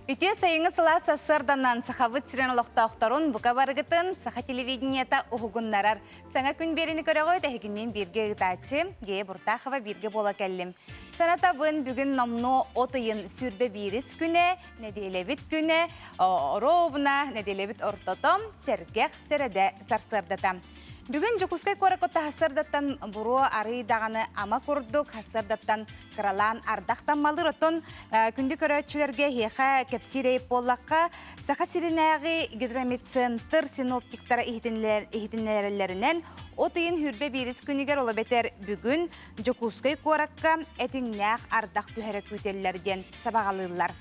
Үтүө сайыҥҥы сылаас сарсыарданан Сахабыт сирин олохтоохторун бука барыгытын саха телевидениета уһугуннарар. Саҥа күн биэриини көрөҕүт, эһигинниин бииргэ ыытааччы Гея Буртахова бииргэ буола кэллим. Санатабын, бүгүн номнуо от ыйын 21 күнэ, нэдиэлэбит күнэ, оруобуна нэдиэлэбит ортото, сэргэх сэрэдэ сарсыардата. Бүгүн Дьокуускай куоракка таһассардаттан буруо арый даҕаны ама курдук хассардаттан кыралаан ардах таммалыыр. Оттон күндү көрөөччүлэргэ эһиэхэ кэпсиир эйип буоллахха, Саха сиринээҕи гидромедцентр синоптиктара иһитиннэрэллэринэн, от ыйын хүрбэ биирис күнүгэр ол эбэтэр бүгүн Дьокуускай куоракка этиҥнээх ардах түһэрэ күүтэллэр диэн сабаҕалыыллар.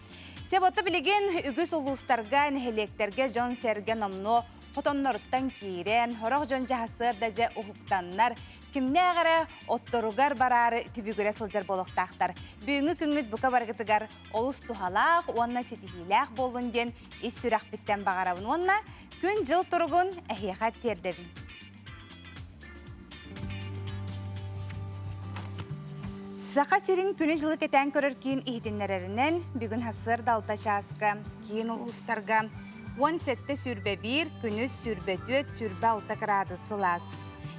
Себото билигин үгүс улуустарга, нэһилиэктэргэ дьон-сэргэ номнуо хотонноруттан киирэн, сорох дьон дьаһасыар да дьэ уһуктаннар, кимнээх эрэ отторугар бараары түбүгүрэ сылдьар буолуохтаахтар. Бүгүҥҥү күҥҥүт бука барыгытыгар олус туһалаах уонна ситиһиилээх буоллун диэн ис сүрэхпиттэн баҕарабын уонна күн-дьыл туругун эһиэхэ тиэрдэбин. Саха сирин күнү-дьылы кэтээн көрөр киин иһитиннэрэринэн, бүгүн сарсыарда 6 чааска киин улуустарга 17 21, күнүс 24, 26 кыраадыс сылаас.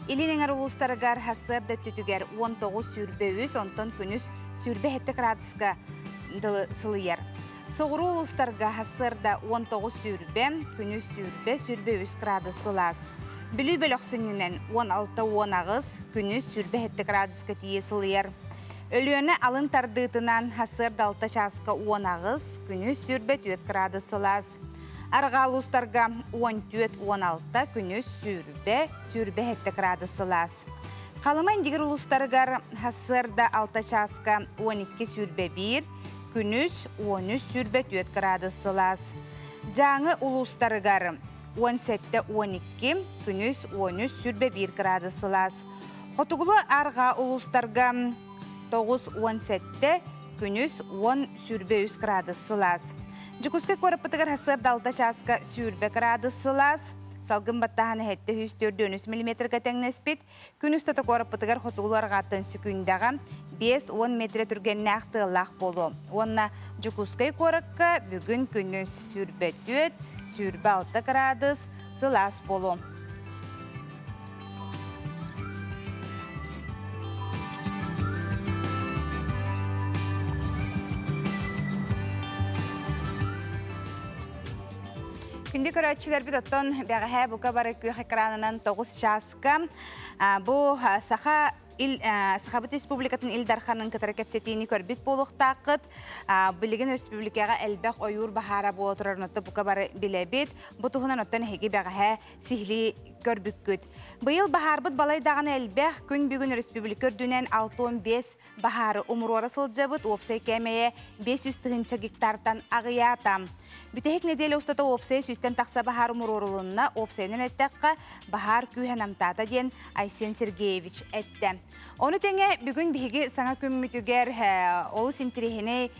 Илин эҥэр улуустарыгар сарсыарда өттүтүгэр 19 23, онтон күнүс 27 кыраадыска дылы сылыйар. Соҕуруу улуустарга сарсыарда 19 20, күнүс 20, 23 кыраадыс сылаас. Бүлүү бөлөх сүнньүнэн 16-18, күнүс 27 градуска тиийэ сылыйар. Өлүөнэ алын тардыытынан сарсыарда 6 чааска 18, күнүс 24 градус сылаас. Арҕаа улуустарга 14-16, күнүс 20, 27 градус сылаас. Халыма Индигир улуустарыгар сарсыарда 6 чааска 12-21, күнүс 13-24 градус сылаас. Дьааҥы улуустарыгар 17-12, күнүс 13-21 градус сылаас. Хотугулу арҕаа улуустарга 9-17, күнүс 10-23 градус сылаас. Дьокуускай куораппытыгар сарсыарда 6 чааска 20 градус сылаас, салгын баттааһын 743 миллиметрга тэҥнэспит. Күн устата куораппытыгар хотугулу арҕааттан сүкүндэҕэ 50 метрэ түргэннээх тыаллаах буолуо. Уонна Дьокуускай куоракка бүгүн күнүс 24, 26 градус сылаас буолуо. Күндү көрөөччүлэрбит оттон бэҕэһээ бука бары күөх экранынан 9 чаас Бу Саха Сахабыт Республикатын Ил Дарханын кытары кэпсэтиини көрбүт буолуохтааххыт. Билигин республикаҕа элбэх ойуур баһаара буола турарын отто бука бары билэбит. Бу туһунан оттон эһиги бэҕэһээ сиһилии көрбүккүт. Быйыл баһаарбыт балай даҕаны элбэх. Күн бүгүн республика үрдүнэн 65 Баһаары умуруора сылдьабыт уопсай кээмэйэ 500 тыһыынча гектартан аҕыйаата. Бүтэһик нэдиэлэ устата уопсай сүүстэн тахса баһаар умуруорулунна, уопсайынан эттэххэ, баһаар күүһэ намтаата диэн Айсен Сергеевич эттэ. Ону тэҥэ бүгүн биһиги саҥа күммүтүгэр олус интэриэһинэй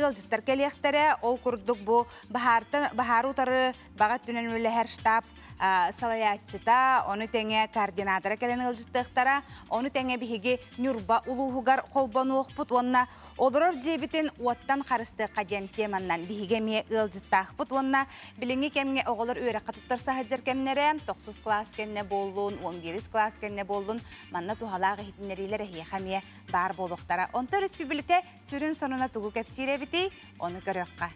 ыалдьыттар кэлиэхтэрэ. Ол курдук бу баһаартан баһаары утары баҕа өттүнэн үлэлэһэр штаб салайааччыта, ону тэҥэ координатора кэлэн ыалдьыттыахтара, ону тэҥэ биһиги Ньурба улууһугар холбонуохпут уонна олорор дьиэбитин уоттан харыстыахха диэн теманнан биһиги эмиэ ыалдьыттаахпыт уонна билиҥҥи кэмҥэ оҕолор үөрэххэ туттарса сылдьар кэмнэрэ тохсус кылаас кэннэ буоллун, 11 кылаас кэннэ буоллун, манна туһалаах иһитиннэриилэр эһиэхэ эмиэ баар буолуохтара. Онтон өрөспүүбүлүкэ сүрүн сонуна тугу кэпсиир эбитий, ону көрүөххэ.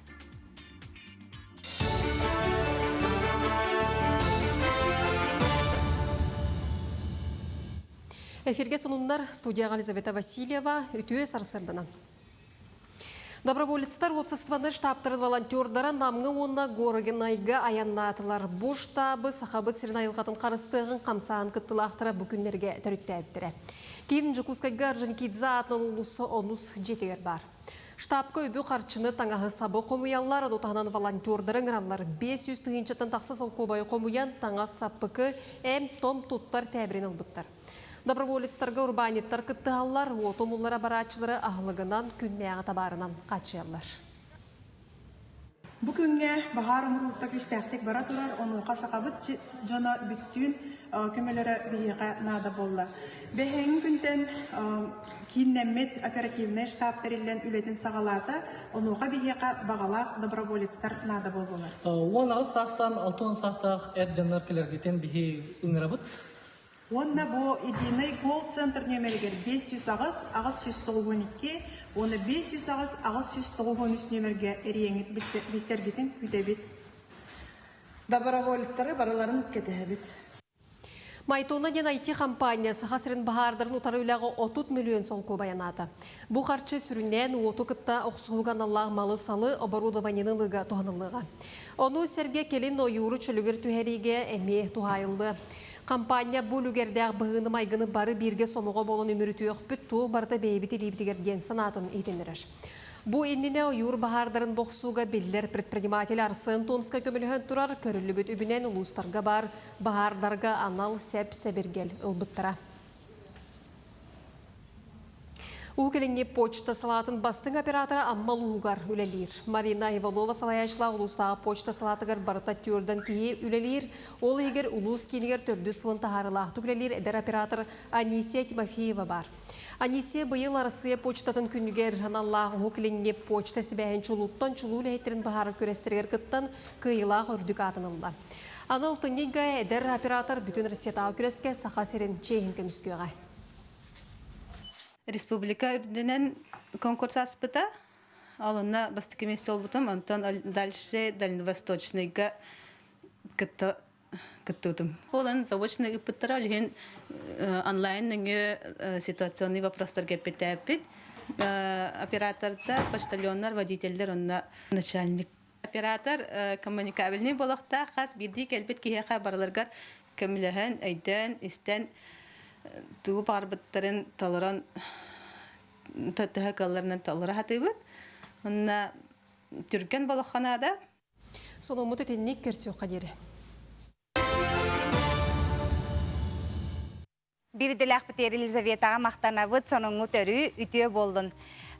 Эфиргэ сонуннар студияҕа Елизавета Васильева үтүө сарсыарданан. Доброволецтар уопсастыбаннай штабтарын волонтердара Намҥа уонна Горогинайга айаннаатылар. Бу штабы Сахабыт сирин айылҕатын харыстыаҕын хамсаан кыттылаахтара бу күннэргэ төрүттээбиттэрэ. Киин Дьокуускайга Орджоникидзе аатынан уулусса онус дьиэтигэр баар. Штабка үбү-харчыны, таҥаһы-сабы хомуйаллар, ону таһынан волонтердары ыҥыраллар. 500 тыһыынчаттан тахса солкуобайы хомуйан, таҥас саппыкы, эм-том туттар тээбирин ылбыттар. Доброволецтарга урбаанньыттар кыттыһаллар, уоту умуллара барааччылары аһылыгынан, күннээҕи табаарынан хааччыйаллар. Бу күҥҥэ баһаар умуруурта күүстээхтик бара турар, онуоха сахабыт дьоно бүттүүн көмөлөрө биһиэхэ наада буолла. Бэһээҥҥи күнтэн Кииннэммит оперативнай штаб тэриллэн үлэтин саҕалаата, онуоха биһиэхэ баҕалаах доброволецтар наада буоллулар. 18 саастан 60 саастаах эр дьоннор кэлэргитин биһи ыҥырабыт. Уонна бу единый колл-центр нүөмэригэр 508 892 уонна 508 893 нүөмэргэ эрийэҥҥит билсэргитин күүтэбит. Доброволецтары барыларын кэтэһэбит. Майтона диэн IT-компания Саха сирин баһаардарын утары үлэҕэ 30 миллион солкуобай анаата. Бу харчы сүрүннээн уоту кытта охсуһууга аналлаах малы-салы, оборудованиены ылыыга туһаныллыаҕа. Ону сэргэ кэлин ойууру чөлүгэр түһэриигэ эмиэ туһаайыллыа. Компания бу үлүгэрдээх быһыыны-майгыны бары бииргэ сомоҕо буолан үмүрүтүөхпүт, туох барыта бэйэбит илиибитигэр диэн санаатын иһитиннэрэр. Бу иннинэ ойуур баһаардарын бохсууга биллэр предприниматель Арсен Томскай көмөлөһөн турар, көрүллүбүт үбүнэн улуустарга баар баһаардарга анал сэп-сэбиргэл ылбыттара. Уһук Илиҥҥи почта салаатын бастыҥ оператора Амма улууһугар үлэлиир. Марина Иванова салайааччылаах улуустааҕы почта салаатыгар барыта түөрдэн киһи үлэлиир. Ол иһигэр улуус киинигэр төрдүс сылын таһаарыылаахтык үлэлиир эдэр оператор Анисия Тимофеева баар. Анисия быйыл Арассыыйа почтатын күнүгэр аналлаах Уһук Илиҥҥи почта сибээһин чулууттан чулуу үлэһиттэрин быһаарар күрэстэригэр кыттан кыайыылаах үрдүк аатын ылла. Аны алтынньыга эдэр оператор бүтүн Россиятааҕы күрэскэ Саха сирин чиэһин көмүскүөҕэ. Республика үрдүнэн конкурс ааспыта. Ол онно бастакы миэстэ буолбутум. Онтон дальше Дальневосточныйга кытта кыттыбытым. Ол заочно ыыппыттара, ол иһин онлайн нөҥүө ситуационный вопростарга эппиттээппит. Оператордар, почтальоннар, водителлэр онно начальник. Оператор коммуникабельный буолуохтаах, хас биирдии кэлбит киһиэхэ барыларыгар көмөлөһөн, өйдөөн, истэн, тугу баҕарбыттарын толорон төһө кыалларынан толоро сатыыбыт. Онно түргэн болоххо наада. Соломмут итинник көрсүөххэ диэри. Биир идэлээхпит Елизаветаҕа махтанабыт, сонуҥҥу төрүү үтүө буоллун.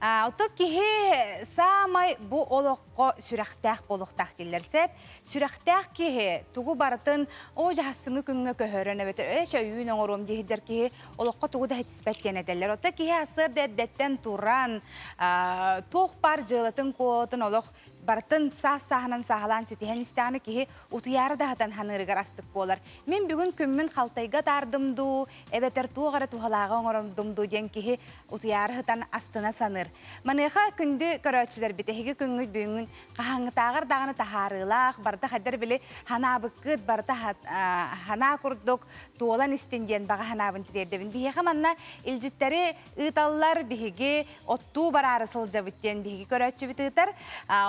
Ото киһи саамай бу олоххо сүрэхтээх буолуохтаах дииллэр сөп. Сүрэхтээх киһи тугу барытын оо дьаһассыҥы күҥҥэ көһөрөн эбэтэр ээ чөйүүн оҥоруом диэһидэр киһи олоххо тугу да хитиспэт диэн этэллэр. Ото киһи асыар да эрдэттэн туран туох баар дьыалатын куотун олох барытын саас-сааһынан сааһылаан ситиһэн истэҕинэ киһи утуйаары да сатан ханыырыгар астык буолар. Мин бүгүн күммүн халтайга таардым дуу, эбэтэр туох эрэ туһалааҕы оҥорордум дуу диэн киһи утуйаары сытан астына саныыр. Маныаха күндү көрөөччүлэрбит эһиги күҥҥүт бүгүн хаһааҥҥытааҕар даҕаны таһаарыылаах, барыта хайдар били ханаабыккыт, барыта ханаа курдук туолан истин диэн баҕа санаабын тириэрдэбин. Биһиэхэ манна илдьиттэри ыыталлар, биһиги оттуу бараары сылдьабыт диэн биһиги көрөөччүбүт ыытар.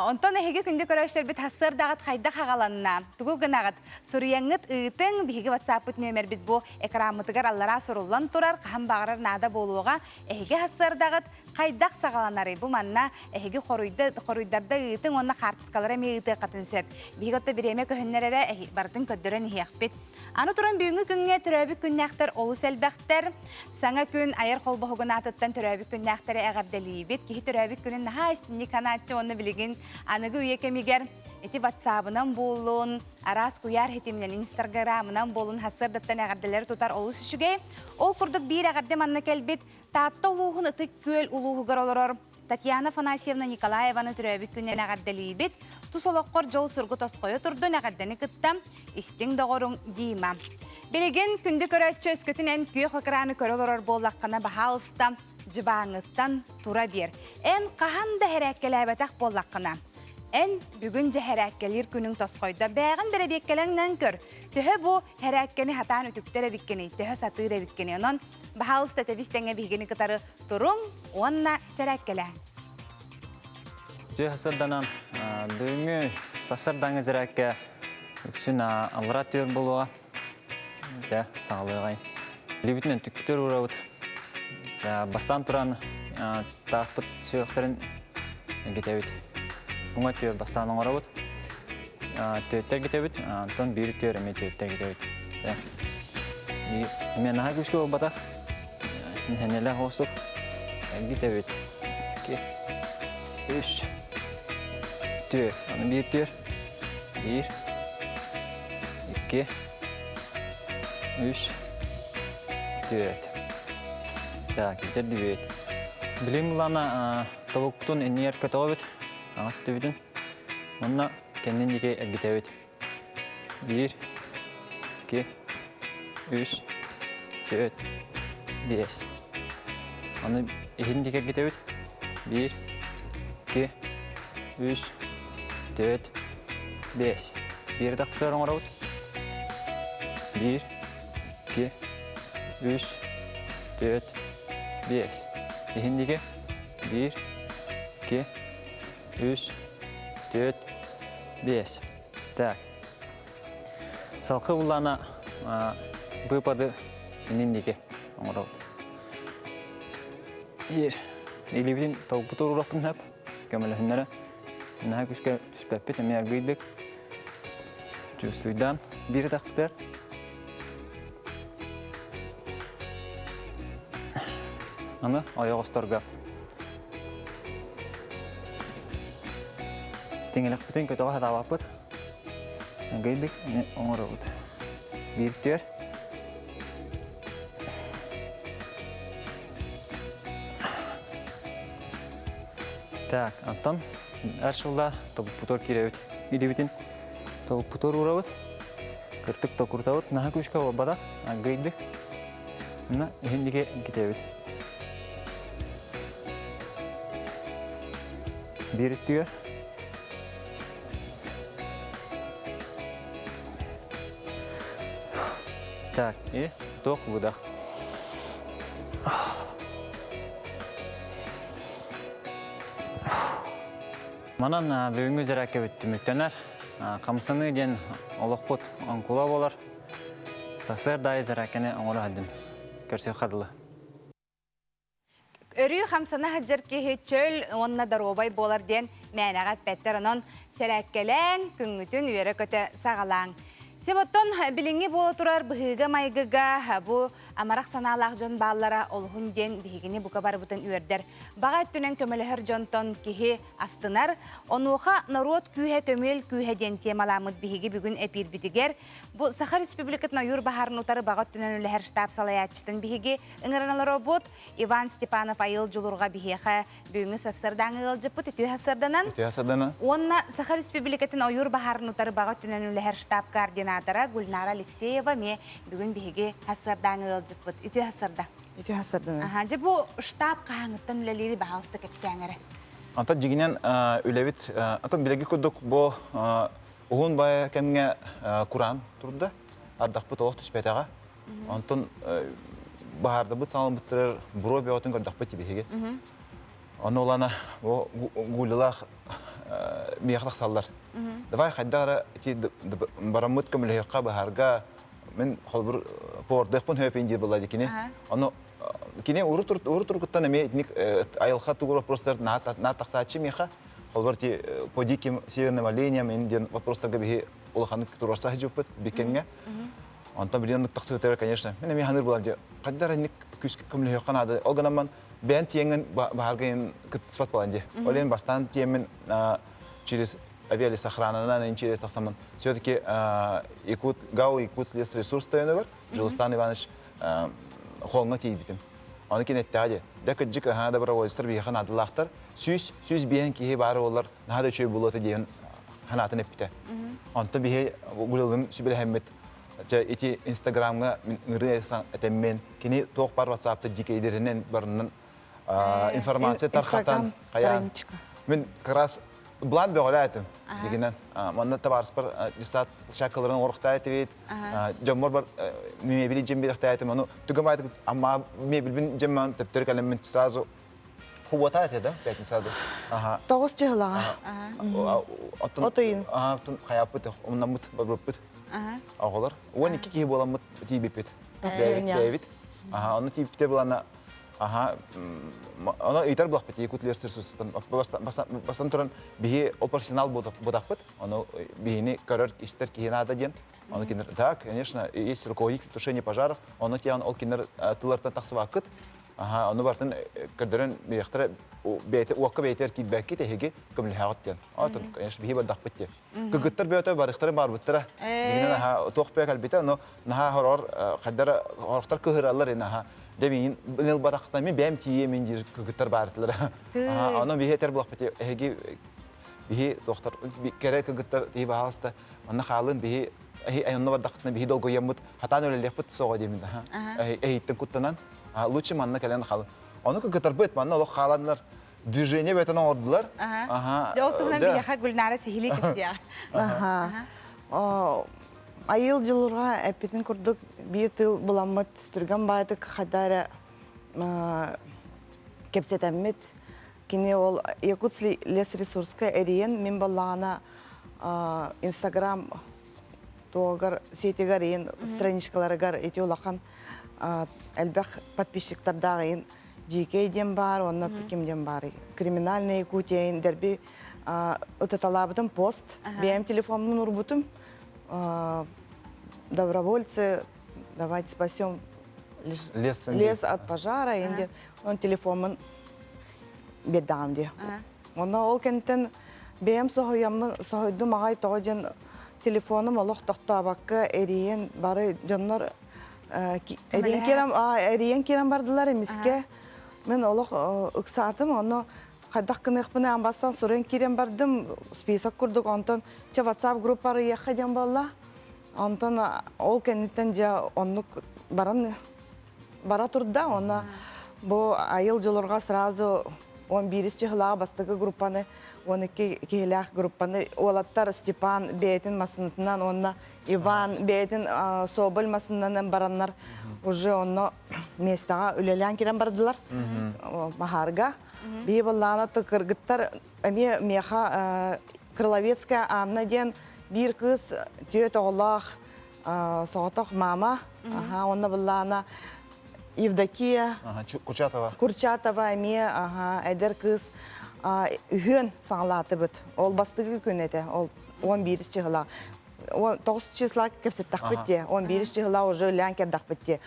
Онтон эһиги күндү көрөөччүлэрбит сарсыардаҕыт хайдах аҕаланна? Тугу гынаҕыт? Суруйаҥҥыт ыытыҥ, биһиги WhatsApp-пыт нүөмэрбит бу экраммытыгар аллараа суруллан турар, хаһан баҕарар наада буолуоҕа. Эһиги сарсыардаҕыт хайдах саҕаланарый? Бу манна эһиги хоруйдарда ыытыҥ уонна хаартыскалары эмиэ ыытыаххытын сөп. Биһиги отто бириэмэ көһүннэр эрэ барытын көрдөрөн иһиэхпит. Аны туран бүгүҥҥү күҥҥэ төрөөбүт күннээхтэр олус элбэхтэр. Саҥа күн айар холбоһугун аатыттан төрөөбүт күннээхтэри эҕэрдэлиибит. Киһи төрөөбүт күнүн наһаа истинник анааччы уонна билигин аныгы үйэ кэмигэр ити ватсабынан буоллун, араас куйаар ситиминэн, инстаграмынан буоллун сарсыардаттан эҕэрдэлэри тутар олус үчүгэй. Ол курдук биир эҕэрдэ манна кэлбит Таатта улууһун Ытык Күөл улууһугар олорор Татьяна Афанасьевна Николаеваны төрөөбүт күнүнэн эҕэрдэлиибит. Тус олоххор дьол-соргу тосхойо турдун эҕэрдэни кытта истиҥ доҕоруҥ Дима. Билигин күндү көрөөччү өскөтүн эн күөх экраны көрө олорор буоллаххына баһаалыста дьыбааҥҥыттан тура биэр. Эн хаһан да хэрээккэлээбэтэх буоллаххына эн бүгүн дьэ хэрээккэлиир күнүҥ тосхойдо. Бээҕин бэрэбиэккэлэҥнэн көр. Төһө бу хэрээккэни хатаан үтүктэр эбиккиний, төһө сатыыр эбиккиний. Онон баһаалыста тэбис тэҥҥэ биһигини кытары туруҥ уонна сэрээккэлээҥ. Үтүө сарсыарданан бүгүҥҥү сарсыардааҥҥы зэрээккэ үксүн аллараа түөр буолуоҕа. Дьэ, саҕалыаҕай. Илиибитинэн түктүр уурабыт. Бастаан туран тааспыт сүһүөхтэрин эргитэбит. Уҥа түөр бастаан оҥоробут. Түөттэр эргитэбит, онтон биир түөр эмиэ түөттэр эргитэбит. Эмиэ наһаа күүскэ буолбатах. Нэлэх оҕустук эргитэбит. Икки, үс, түөр. Аны биир түөр. Биир, икки, үс, түөрт. Так, итэрдибит. Билим булана тобуктун иннигэр көтөҕөбүт, аҥас түбүтүн. Онно кэннин диэки эргитэбит. Биир, икки, үс, түөрт, биэс. Аны иһин диэки эргитэбит. Биир, икки, үс, түөрт, биэс. Биир тахпытыгар оҥоробут. Биир, икки, үс, түөрт, биэс. Иһин диэки. Биир, икки, үс, түөрт, биэс. Так. Салхы улаана выпады иннин диэки оҥоробут. Биир. Илиибитин толкуту туруораппын сөп. Көмөлөһүннэрэ. Наһаа күүскэ түспэппит, эмиэ аргыйдык. Чувствуйдаан биир атахпытыгар. Аны ойоҕосторго Тиҥилэхпитин көтөҕө сатаабаппыт. Гыйдык оҥоробут. Биир түөр. Так, оттон эр сылла тобукпутугар киирэбит. Илибитин тобукпутугар уурабыт. Кыртык токурутабыт. Наһаа күүскэ буолбатах. Гыйдык. Мына иһин диэки китэбит. Биир өттүгэр Так, и вдох, выдох. Манан бүгүҥҥү зарядкабыт түмүктэнэр. Хамсаныы диэн олохпут оҥкула буолар. Сарсыарда аайы зарядканы оҥоро сылдьын. Көрсүөххэ дылы. Өрүү хамсана сылдьар киһи чөл уонна доруобай буолар диэн мээнэҕэ эппэттэр. Онон сэрээккэлээҥ, күҥҥүтүн үөрэ-көтө саҕалааҥ. Сеп оттон билиҥҥи буола турар быһыыга-майгыга бу амарах санаалаах дьон бааллара олуһун диэн биһигини бука барыбытын үөрдэр. Баҕа өттүнэн көмөлөһөр дьонтон киһи астынар. Онуоха норуот күүһэ көмүөл күүһэ диэн темаламмыт биһиги бүгүн эпиирбитигэр бу Саха Республикатын ойуур баһаарын утары баҕа өттүнэн үлэһэр штаб салайааччытын биһиги Ыҥыран олоробут Иван Степанов айыл дьулурҕа биһиэхэ бүгүҥҥү сарсыардааҥы ыалдьыппыт үтүө сарсыарданан. Үтүө сарсыарданан. Уонна Саха Республикатын ойуур баһаарын утары баҕа өттүнэн үлэһэр штаб координатора Гульнара Алексеева эмиэ бүгүн биһиги сарсыардааҥы ыалдьыппыт. Үтүө сарсыарда. Үтүө сарсыарданан. Аха, дьэ бу штаб хаһааҥҥыттан үлэлиири баһаалыста кэпсээҥ эрэ. Антон дьигинэн үлэбит, антон билэги курдук бу уһун бая кэмҥэ кураан турда. Ардахпыт олох түспэтэҕэ. Онтон баһаардабыт саҥалбыттарар буруо бөҕөтүн көрдөхпүт биһиги. Ону улана бу гулялаах миэхэ тахсаллар. Давай хайдах эрэ ити бараммыт көмөлөһүөххэ баһаарга мин холбур повардыахпын хөпин диир буолла кини. Ону кини урут урут тургуттан эмиэ итинник айылҕа тугур вопростар наа тахсааччы миэхэ холбор ти по диким северным оленям диэн вопростарга биһи улаханнык туруорса сылдьыбыппыт биккэҥҥэ. Онтон билигин оннук тахсыбытыгар, конечно, мин эмиэ саныыр буолам дии, хайдах эрэ инник күүскэ көмөлөһүөххэ наада. Ол гынан бэйэн тиэҥҥин баһаарга кыттыспат буолан дии. Ол иһин бастаан тиэммин через авиалесохрананан через тахсаммын все-таки Якут ГАУ Якут лесресурс тойонугар Дьулустан Иванович холҥо тиийбитим. Ону кини эттэҕэ дии, дьэ кырдьык аһаа доброволецтар биһиэхэ наадалаахтар, 105 киһи баар буоллар наһаа да үчүгэй буолуо этэ диэн санаатын эппитэ. Онтон биһи Гулялыын сүбэлэһэммит Дьэ ити Инстаграмҥа мин ырыа этэммин, кини туох бар ватсапта дикейдеринэн барынан информация тархатан хайаан. Мин как раз блат бөҕөлөөтүм дигинэн. Манна табаарыспар десат шакаларын оҥорохтаа этибит. Дьоммор бар мебели дьем бирэхтээ Ону түгэн баайтык амма мебельбин дьемман төптөрү кэлэммин сразу Хубота этэ да пятницада. Аха. Тоҕус чыһылаҕа. От ыйын. Аха, хайаппыт, умнаммыт, барбыппыт. Оҕолор. 12 киһи буоламмыт тиийбиппит. Бэйэбит. Аха, онно тиийбитэ булана Аха, ону ыйтар булахпыт Якут лесресурсустан бастан туран биһи ол профессионал буолбатахпыт. Ону биһини көрөр, истэр киһи наада диэн. Ону кинилэр, да, конечно, есть руководитель тушения пожаров, ону тиэн ол кинилэр тыллартан тахсыбаккыт. Аха, ону бартын көрдөрөн биэхтэрэ бэйэтэ уокка бэйэтигэр киирбэккит эһиги көмөлөһөҕүт диэн. Оттон, конечно, биһи бардахпыт диэн. Кыргыттар бөтө барыхтары барбыттара. Дигинен аха туох бэйэ кэлбитэ, но наһаа хорор хайдара хорохтор кыһыраллар ин аха. Дьэ миигин ылбатахтан мин бэйэм тиийиэмин диир кыргыттар баартылара. Онон биһи этэр буолахпыт эһиги биһи туохтар кэрэ кыргыттар тиһи баһаалыста манна хаалын биһи эһи онно бардаххытына биһи долгуйаммыт хатаан үлэлиэхпит соҕо диэмин эһиттэн куттанан лучше манна кэлэн хаалын. Ону кыргыттарбыт манна олох хааланнар движение бэтэн оҥордулар. Аха. Ол туһунан биһиэхэ Гүлнара сиһилии кэпсиэҕэ. Аха. Айыл дьулурга эппитин курдук биир тыл буламмыт түргэн баайтык хайда эрэ кэпсэтэммит. Кини ол Якутск лесресурска эрийэн мин баллаҕана Инстаграм туогар сетигэр иин страничкаларыгар ити улахан элбэх подписчиктардаах иин Дьиикэй диэн баар уонна ким диэн баарый криминальная Якутия дерби ытаталаабытым пост бэйэм телефоммун урбутум добровольцы давайте спасем лес, лес от пожара диэн он телефоммун биэрдэҕим дии онно ол кэнниттэн бэйэм соһуйаммын соһуйдум аҕай тоҕо диэн телефоным олох тохтообокко эрийэн бары дьоннор Эрийэн киирэн, эрийэн киирэн бардылар эмискэ. Мен олох ыксаатым, онно хайдах гыныахпын аан бастаан суруйан киирэн бардым, список курдук, онтон чэ WhatsApp группа арыйыахха диэн буолла. Онтон ол кэнниттэн дьэ оннук баран бара турда, онно бу айыл дьолорго сразу 11 чыһылаах бастакы группаны, 12 киһилээх группаны уолаттар Степан бэйэтин массыынатынан уонна Иван бэйэтин Соболь массыынанан бараннар уже онно местаҕа үлэлээн кирэн бардылар Баһаарга. Бии быллаана кыргыттар эмиэ миэхэ Крыловецкая Анна диэн биир кыыс түөрт оҕолоох соҕотох мама. Аха, онно быллаана Евдокия Курчатова. Курчатова эмиэ эдэр кыыс үһүөн саҥалаатыбыт. Ол бастакы күн этэ. Ол 11 чыһыла. 9 числа кэпсэттэхпит дии. 11 числа уже үлээн кердахпыт дии.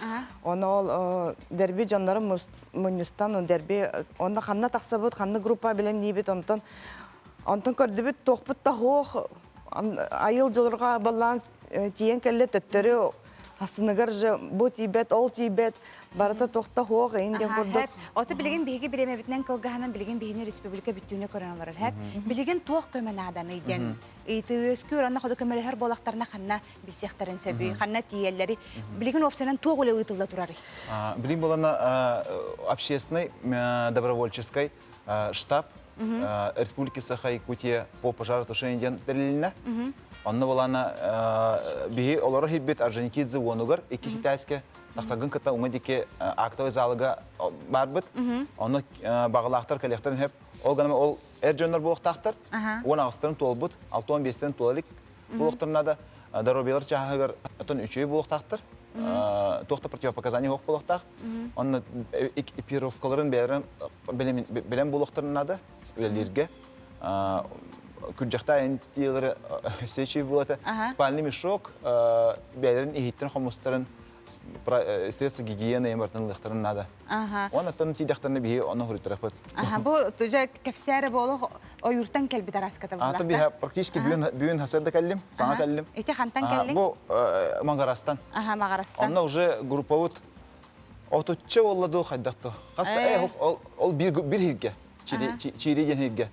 Оны ол дерби дьоннору мунньустан дерби онно ханна тахсабыт, ханна группа билэмниибит, онтон онтон көрдүбүт туохпут да суох айыл дьолорго баллаан тиийэн кэллэ төттөрү Ассыныгар же бу тиийбэт, ол тиийбэт, барыта туохта суох эйин диэн курдук. Ото билигин биһиги бириэмэбитинэн кылгаһынан билигин биһини республика бүттүүнэ көрөн олорор хэп. Билигин туох көмө нааданый диэн ыйытыы үөскүүр, онно ходу көмөлөһөр буолахтарына ханна билсиэхтэрин сөбүй, ханна тиийэллэри. Билигин уопсайынан туох үлэ ыытылла турарый? Билигин буолана общественный добровольческий штаб Республики Саха-Якутия по пожаротушению диэн тэрилиннэ. Онно булана биһи олоро хирбит Орджоникидзе уонугар икки ситээске тахсаргын кытта уҥа диэки актовый залыга барбыт. Онно бағылаахтар кэлиэхтэрин сөп. Ол гынан ол эр дьоннор буолуохтаахтар. Уон аҕыстарын туолбут, 65-тэн туола илик буолуохтарына да здоровьелар чааһыгар отон үчүгэй буолуохтаахтар. Туох да противопоказания суох буолуохтаах. Онно экипировкаларын бэйэлэрин бэлэм буолуохтарын наада үлэлииргэ. Күрдьэхтээ энтиэлэри сечи буолата. Спальный мешок бэйэлэрин иһиттэн хомустарын средства гигиены барытын ылыахтарын наада. Уонна оттон тиийдэхтэринэ биһи ону хуруйтарахпыт. Бу дьэ кэпсээрэ буолуох ойууртан кэлбит араската буоллахта. Биһа практически бүгүн бүгүн хасырда кэллим, саҥа кэллим. Ити хантан кэллиҥ? Бу Магарастан. Аха, Магарастан. Онно уже группабыт отучча буолла дуу хайдах дуу. Хаста э ол бир бир хирге. Чири диэн хирге.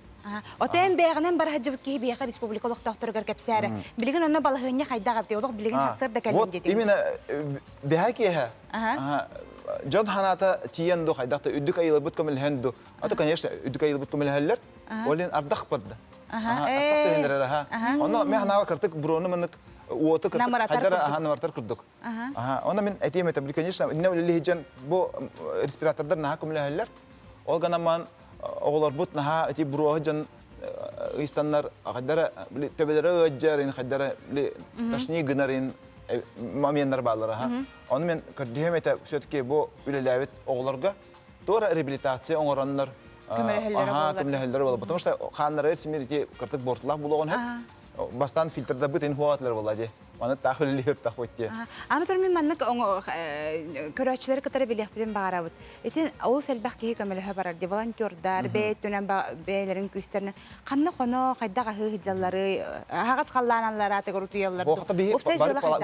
Отен бэҕинэн бараһдьыбыт киһи биэхэ республика олохтоохторугар кэпсээрэ. Билигин онно балаһыанньа хайдах эбитий? Олох билигин хасыр да кэллин Вот именно бэһэ киэһэ. Дьон ханаата тиийэн ду хайдах да үрдүк айыларбыт көмөлөһөн ду. А то, конечно, үрдүк айыларбыт көмөлөһөллөр. Ол иһин ардах барда. Ардах түһэннэрэр аха. Онно мен ханаава кыртык буруону маннык уоту кыртык хайдара аха намыратар курдук. Аха. Онно мен этиэм этэ, конечно, инне үлэлиһиджен бу респиратордар наһаа көмөлөһөллөр. Ол гынан оҕолорбут наһаа ити буруоһу дьон ыйстаннар хайдара төбөлөрө ыаддьар ин хайдара тошни гынар ин моменнар бааллар аха. Ону мен көрдүһүм этэ все-таки бу үлэлээбит оҕолорго туора реабилитация оҥороннор көмөлөһөллөрө буолар. Потому что хааннары симир ити кыртык бортулаах булуоҕун сөп. Бастаан фильтрдабыт ин хуатлар буолла дии. Маны таах үлэлиир тах бут Аны тур мин маннык көрөөччүлэри кытары билиэхпитин баҕарабыт. Ити олус элбэх киһи көмөлөһө барар ди волонтердар, бэйэтинэн бэйэлэрин күүстэринэн ханна хоно хайдах аһыы сылдьаллары, аһаҕас халлааналлара атыгар утуйаллар.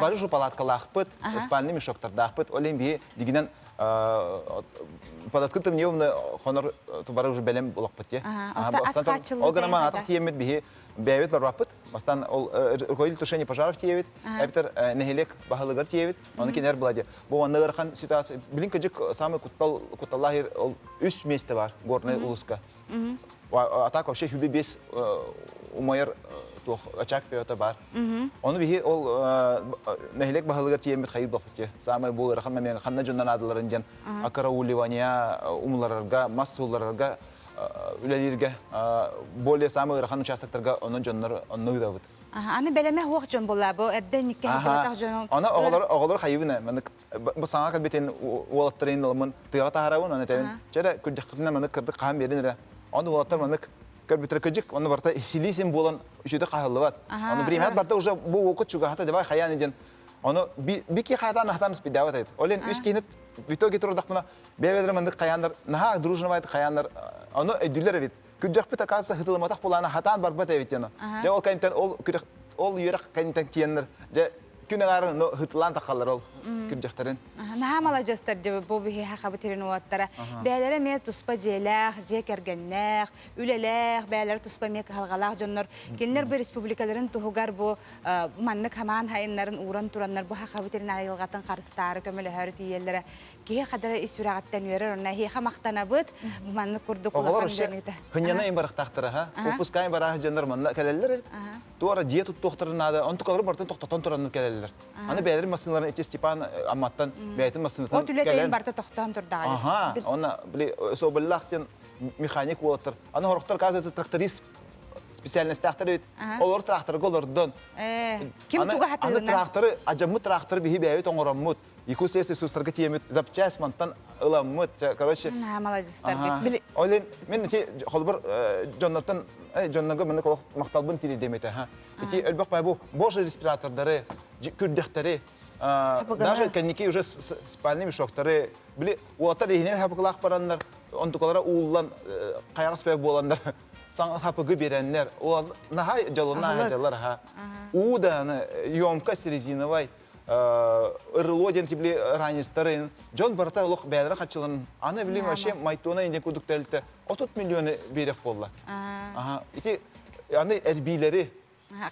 Бары жу палаткалаахпыт, спальный мешоктардаахпыт. Ол иһин биһи дигинэн. Под открытым небом хонор бары уже бэлэм болохпут те. Ол гынан атах тиэммит биһи бэйэбит барбаппыт. Бастан ол руководитель тушения пожаров тиэбит, эбэтэр нэһилиэк баһылыгар тиэбит. Оны кинилэр була Бу манна ыарахан ситуация. Билин кыдьык самый куттал кутталлаах ол үс месте бар горный улуска. А так вообще хүбе бес умайар туох очаг пиота бар. Оны биһи ол нэһилиэк баһылыгар тиэммит хайыр бохпут Самый бу ыарахан момент ханна дьоннон аадыларын диэн акарауливания умуларарга, мас суулларарга үлэлииргэ более самый ыарахан участоктарга онон дьоннор онно ыытабыт. Аны бэлэмэ хуох дьон буолла бу эрдэ никке сылдьыбатах дьон. Аны оҕолор оҕолор хайыбына манык бу саҥа кэлбитин уолаттарын ылымын тыаҕа таһарабын аны этэбин чэрэ күрдьэххитинэ манык кырдык хаһан биэрин эрэ оны уолаттар манык көрбүтэр кыдьык оны барта силиисин буолан үчүгэй хаһыллыбат оны биримэт барта уже бу уокут чугаһата давай хаян диэн ону бики хаатаан ахтан спидават айт олен үс киһини в итоге турдахпына бэйбэдэр маннык хаяннар наһаа дружновайт хаяннар ону өйдүүлэр эбит күрдьэхпит оказывается хытылыматах булаана хатаан барбат эбит диэн дьэ ол кэнтэн ол күрэх ол үөрэх кэнтэн тиэннэр дьэ күн аҥаарын но хытылаан тахаллар ол күрдьэхтэрин Наһаа маладьыастар дьэ бу биһиэхэ хабытырын уоттара. Бээлэрэ эмиэ туспа дьиэлээх, дьиэ кэргэннээх, үлэлээх, бээлэрэ туспа эмиэ кыһалҕалаах дьоннор. Кинилэр бу республикаларын туһугар бу маннык хамаан хайыннарын ууран тураннар бу хабытырын айылҕатын харыстаары көмөлөһөөрү тиийэллэрэ киһи хадара ис сүрэҕиттэн үөрэр онно эһиэхэ махтанабыт маннык курдук оҕолор вообще хынньана им барахтаахтара ха выпускаем бараах дьоннор манна кэлэллэр эбит туора дьиэ туттуохтарын наада онтукалары бартын тохтотон тураннар кэлэллэр аны бэйэлэрин массыыналарын ити Степан Амматтан бэйэтин массыынатын От үлэтин барыта тохтоон турдаҕа аха онно били соболлаах диэн механик уолаттар аны хорохтор оказывается тракторист специальностаахтар эбит олор тракторга олордон ким туга аны тракторы ажаммыт тракторы биһи бэйэбит оҥороммут Якутия ресурстарга тиэмит запчасть мантан ыламмыт короче маладьыстар Олен мен ити холбор дьоннортон дьоннорго маны олох махталбын тириэрдемете ха ити элбэх бай бу божий респиратордары күрдэхтэри даже кэнники уже спальный мешоктары били уолаттар иһинен хапыкылаах бараннар онтукалара ууллан хайаҕас бай буоланнар саҥа хапыгы биэрэннэр ол наһаа дьолунаа дьаллар ха уу да емкость резиновай ырылуо диэн тибли ранецтарын дьон барыта олох бэйэлэрэ хаччыларын аны билин вообще майтона инден курдук тэрилтэ 30 миллионы биэрэх буолла аха ити аны эрбиилэри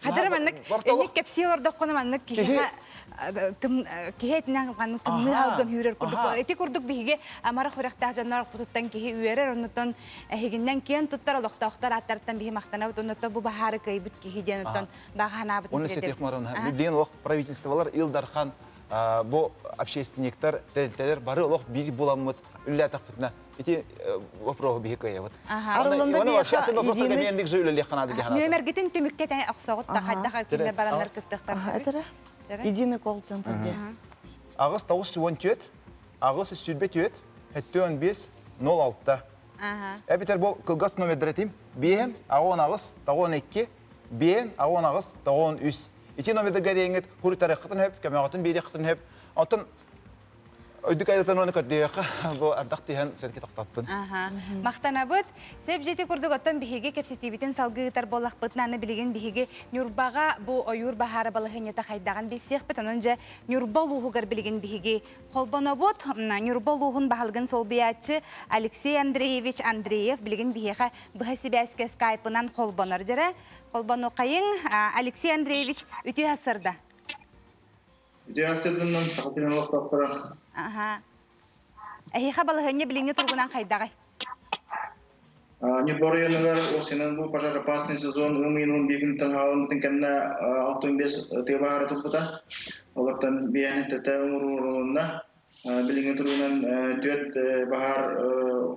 Хадара маннык энник кэпсии олордоххуна маннык киһиэхэ киһи этинэн маннык тымныы халгын үүрэр курдук ити курдук биһиги амара хүрэхтээх дьоннор путуттан киһи үөрэр оннуттан эһигиннэн киэн туттар олохтоохтор ааттарыттан биһи махтанабыт оннуттан бу баһаары кыайбыт киһи диэн оттон баҕа Оны сетих Билигин олох правительстволар Ил Дархан бу общественниктар, тэрилтэлэр бары олох биир буламмыт үллээтэхпитинэ ити вопроһу биһи кыайабыт. Арылында биэхэ единый же үлэлиэх ханаады Нүөмэргитин түмүккэ тэн охсоҕут да хайдах кинилэр бараннар кыттыахтар. Этэрэ. Единый колл-центр де. Аҕыс тоҕус уон түөт, аҕыс сүүрбэ түөт, хэттэ бес, нол алта. Эбитер бу кылгас номердер этим. Биэһэн, аҕон аҕыс, тоҕон икки, Биэн, 18, 93. Ити номердарга диэҥҥит хуруйтарыаххытын сөп, көмөҕүтүн биэриэххитин сөп. Оттон өйдүк айдатан уонна көрдөйүөххэ бу ардах түһэн сэрги тохтоттун. Махтанабыт. Сеп дьити курдук оттон биһиги кэпсэтиибитин салгыы ыытар буоллахпытына аны билигин биһиги Ньурбаҕа бу ойуур баһаара балаһыанньата хайдаҕын билсиэхпит. Онон дьэ Ньурба улууһугар билигин биһиги холбонобут. Ньурба улууһун баһылыгын солбуйааччы Алексей Андреевич Андреев билигин биһиэхэ быһа сибээскэ скайпынан холбонор дьэрэ. Холбонуоххайыҥ. Алексей Андреевич, үтүө сырда. Үтүө сырдынан Саха сирин олохтоохторо. Аха. Эһиэхэ балаһыанньа билиҥҥи туругунан хайдаҕай? Ньурба оройуонугар осенен бу пожароопасный сезон ыам ыйын 11 күнүттэн хаалыммытын кэннэ 65 тыа баһаара турбута. Олортон биэһин тэтэ умуруорулунна. Билиҥҥи туругунан түөрт баһаар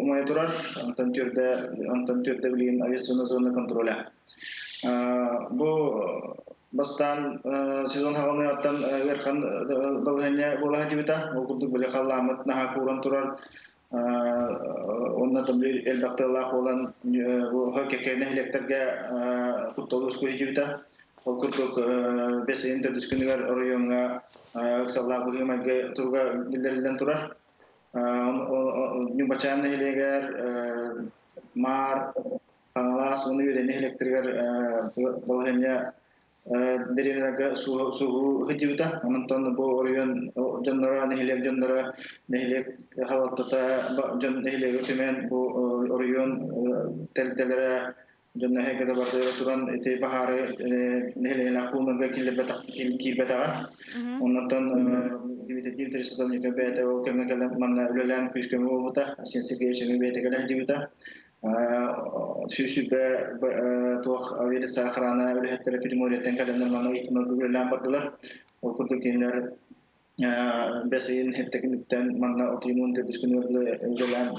умайа турар, онтон түөрдэ, онтон түөрдэ билигин авиационная зона контроля. Бу бастаан сезон хаҕаланыаҕыттан ыарахан балаһыанньа буола сылдьыбыта. Ол курдук били халлааммыт наһаа кууран турар, уонна там элбэх тыаллаах буолан кэккэ нэһилиэктэргэ куттал үөскүү сылдьыбыта. Ол курдук бэс ыйын төрдүс күнүгэр оройуоҥҥа ыксаллаах быһыы-майгы туруга биллэриллэн турар. Ньурбачаан нэһилиэгэр Маар, Хаҥалас уонна Үөдэн нэһилиэктэригэр балаһыанньа Дэриэбинэлэргэ суоһуу сылдьыбыта. Онтон бу оройуон дьонноро, нэһилиэк дьонноро, нэһилиэк халалтата дьон нэһилиэгэ түмэн бу оройуон тэрилтэлэрэ дьон эһэгэ барытыгар туран ити баһаары нэһилиэнньэлээх пууннарга киирбэтэҕэ. Оннуттан Дмитрий Садовников бэйэтэ ол кэмҥэ кэлэн манна үлэлээн күүс-көмө буолбута. Арсен Сергеевич эмиэ бэйэтэ кэлэн сылдьыбыта. Сүүс туох авиалица охрана үлэһиттэрэ Приморьеттан кэлэннэр манна ыйытымарга үлэлээн бардылар. Ол курдук кинилэр бэс ыйын хэттэ манна отуймун төрдүс күнүгэр үлэлээн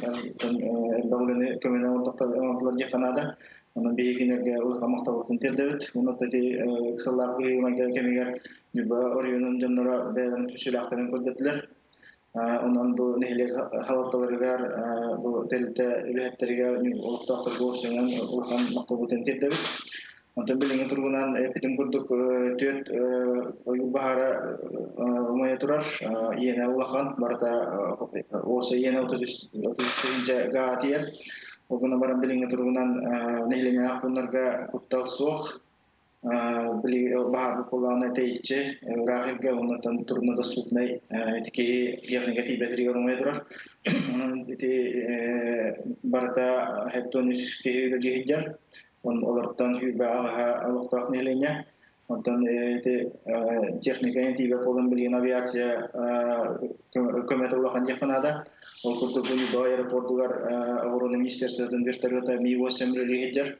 элбэх үлэни көмөнү оҥордулар диэххэ наада. Онон биһиги кинилэргэ улахан махталбытын тиэрдэбит. Онон ити ыксаллаах быһыы-майгы кэмигэр Ньурба оройуонун дьонноро бэйэлэрин түмсүүлээхтэрин көрдөрдүлэр. Онон бу нэһилиэк халалталарыгар, бу тэрилтэ үлэһиттэригэр, олохтоохторго уопсайынан улахан махталбытын тиэрдэбит. Онтон билиҥҥи туругунан эппитим курдук түөрт ойуур баһаара умайа турар. Иэнэ улахан, барыта уопсай иэнэ 33 гаа тиийэр. Ол гынан баран билиҥҥи туругунан нэһилиэнньэлээх пууннарга куттал суох. Били баһаарбыт буоллаҕына тэйиччи ыраах иргэ оннуттан труднодоступнай ити киһи техника тиийбэтигэр умайа турар. Онон ити барыта хептон үс киһи үлэлии сылдьар. Олортон сүүрбэ аҕыһа олохтоох нэһилиэнньэ. Онтон ити техника тиийбэт буолан билигин авиация көмөтө улахан диэххэ наада. Ол курдук Ньурба аэропордугар оборона министерствотын вертолета Ми-8 үлэлии сылдьар.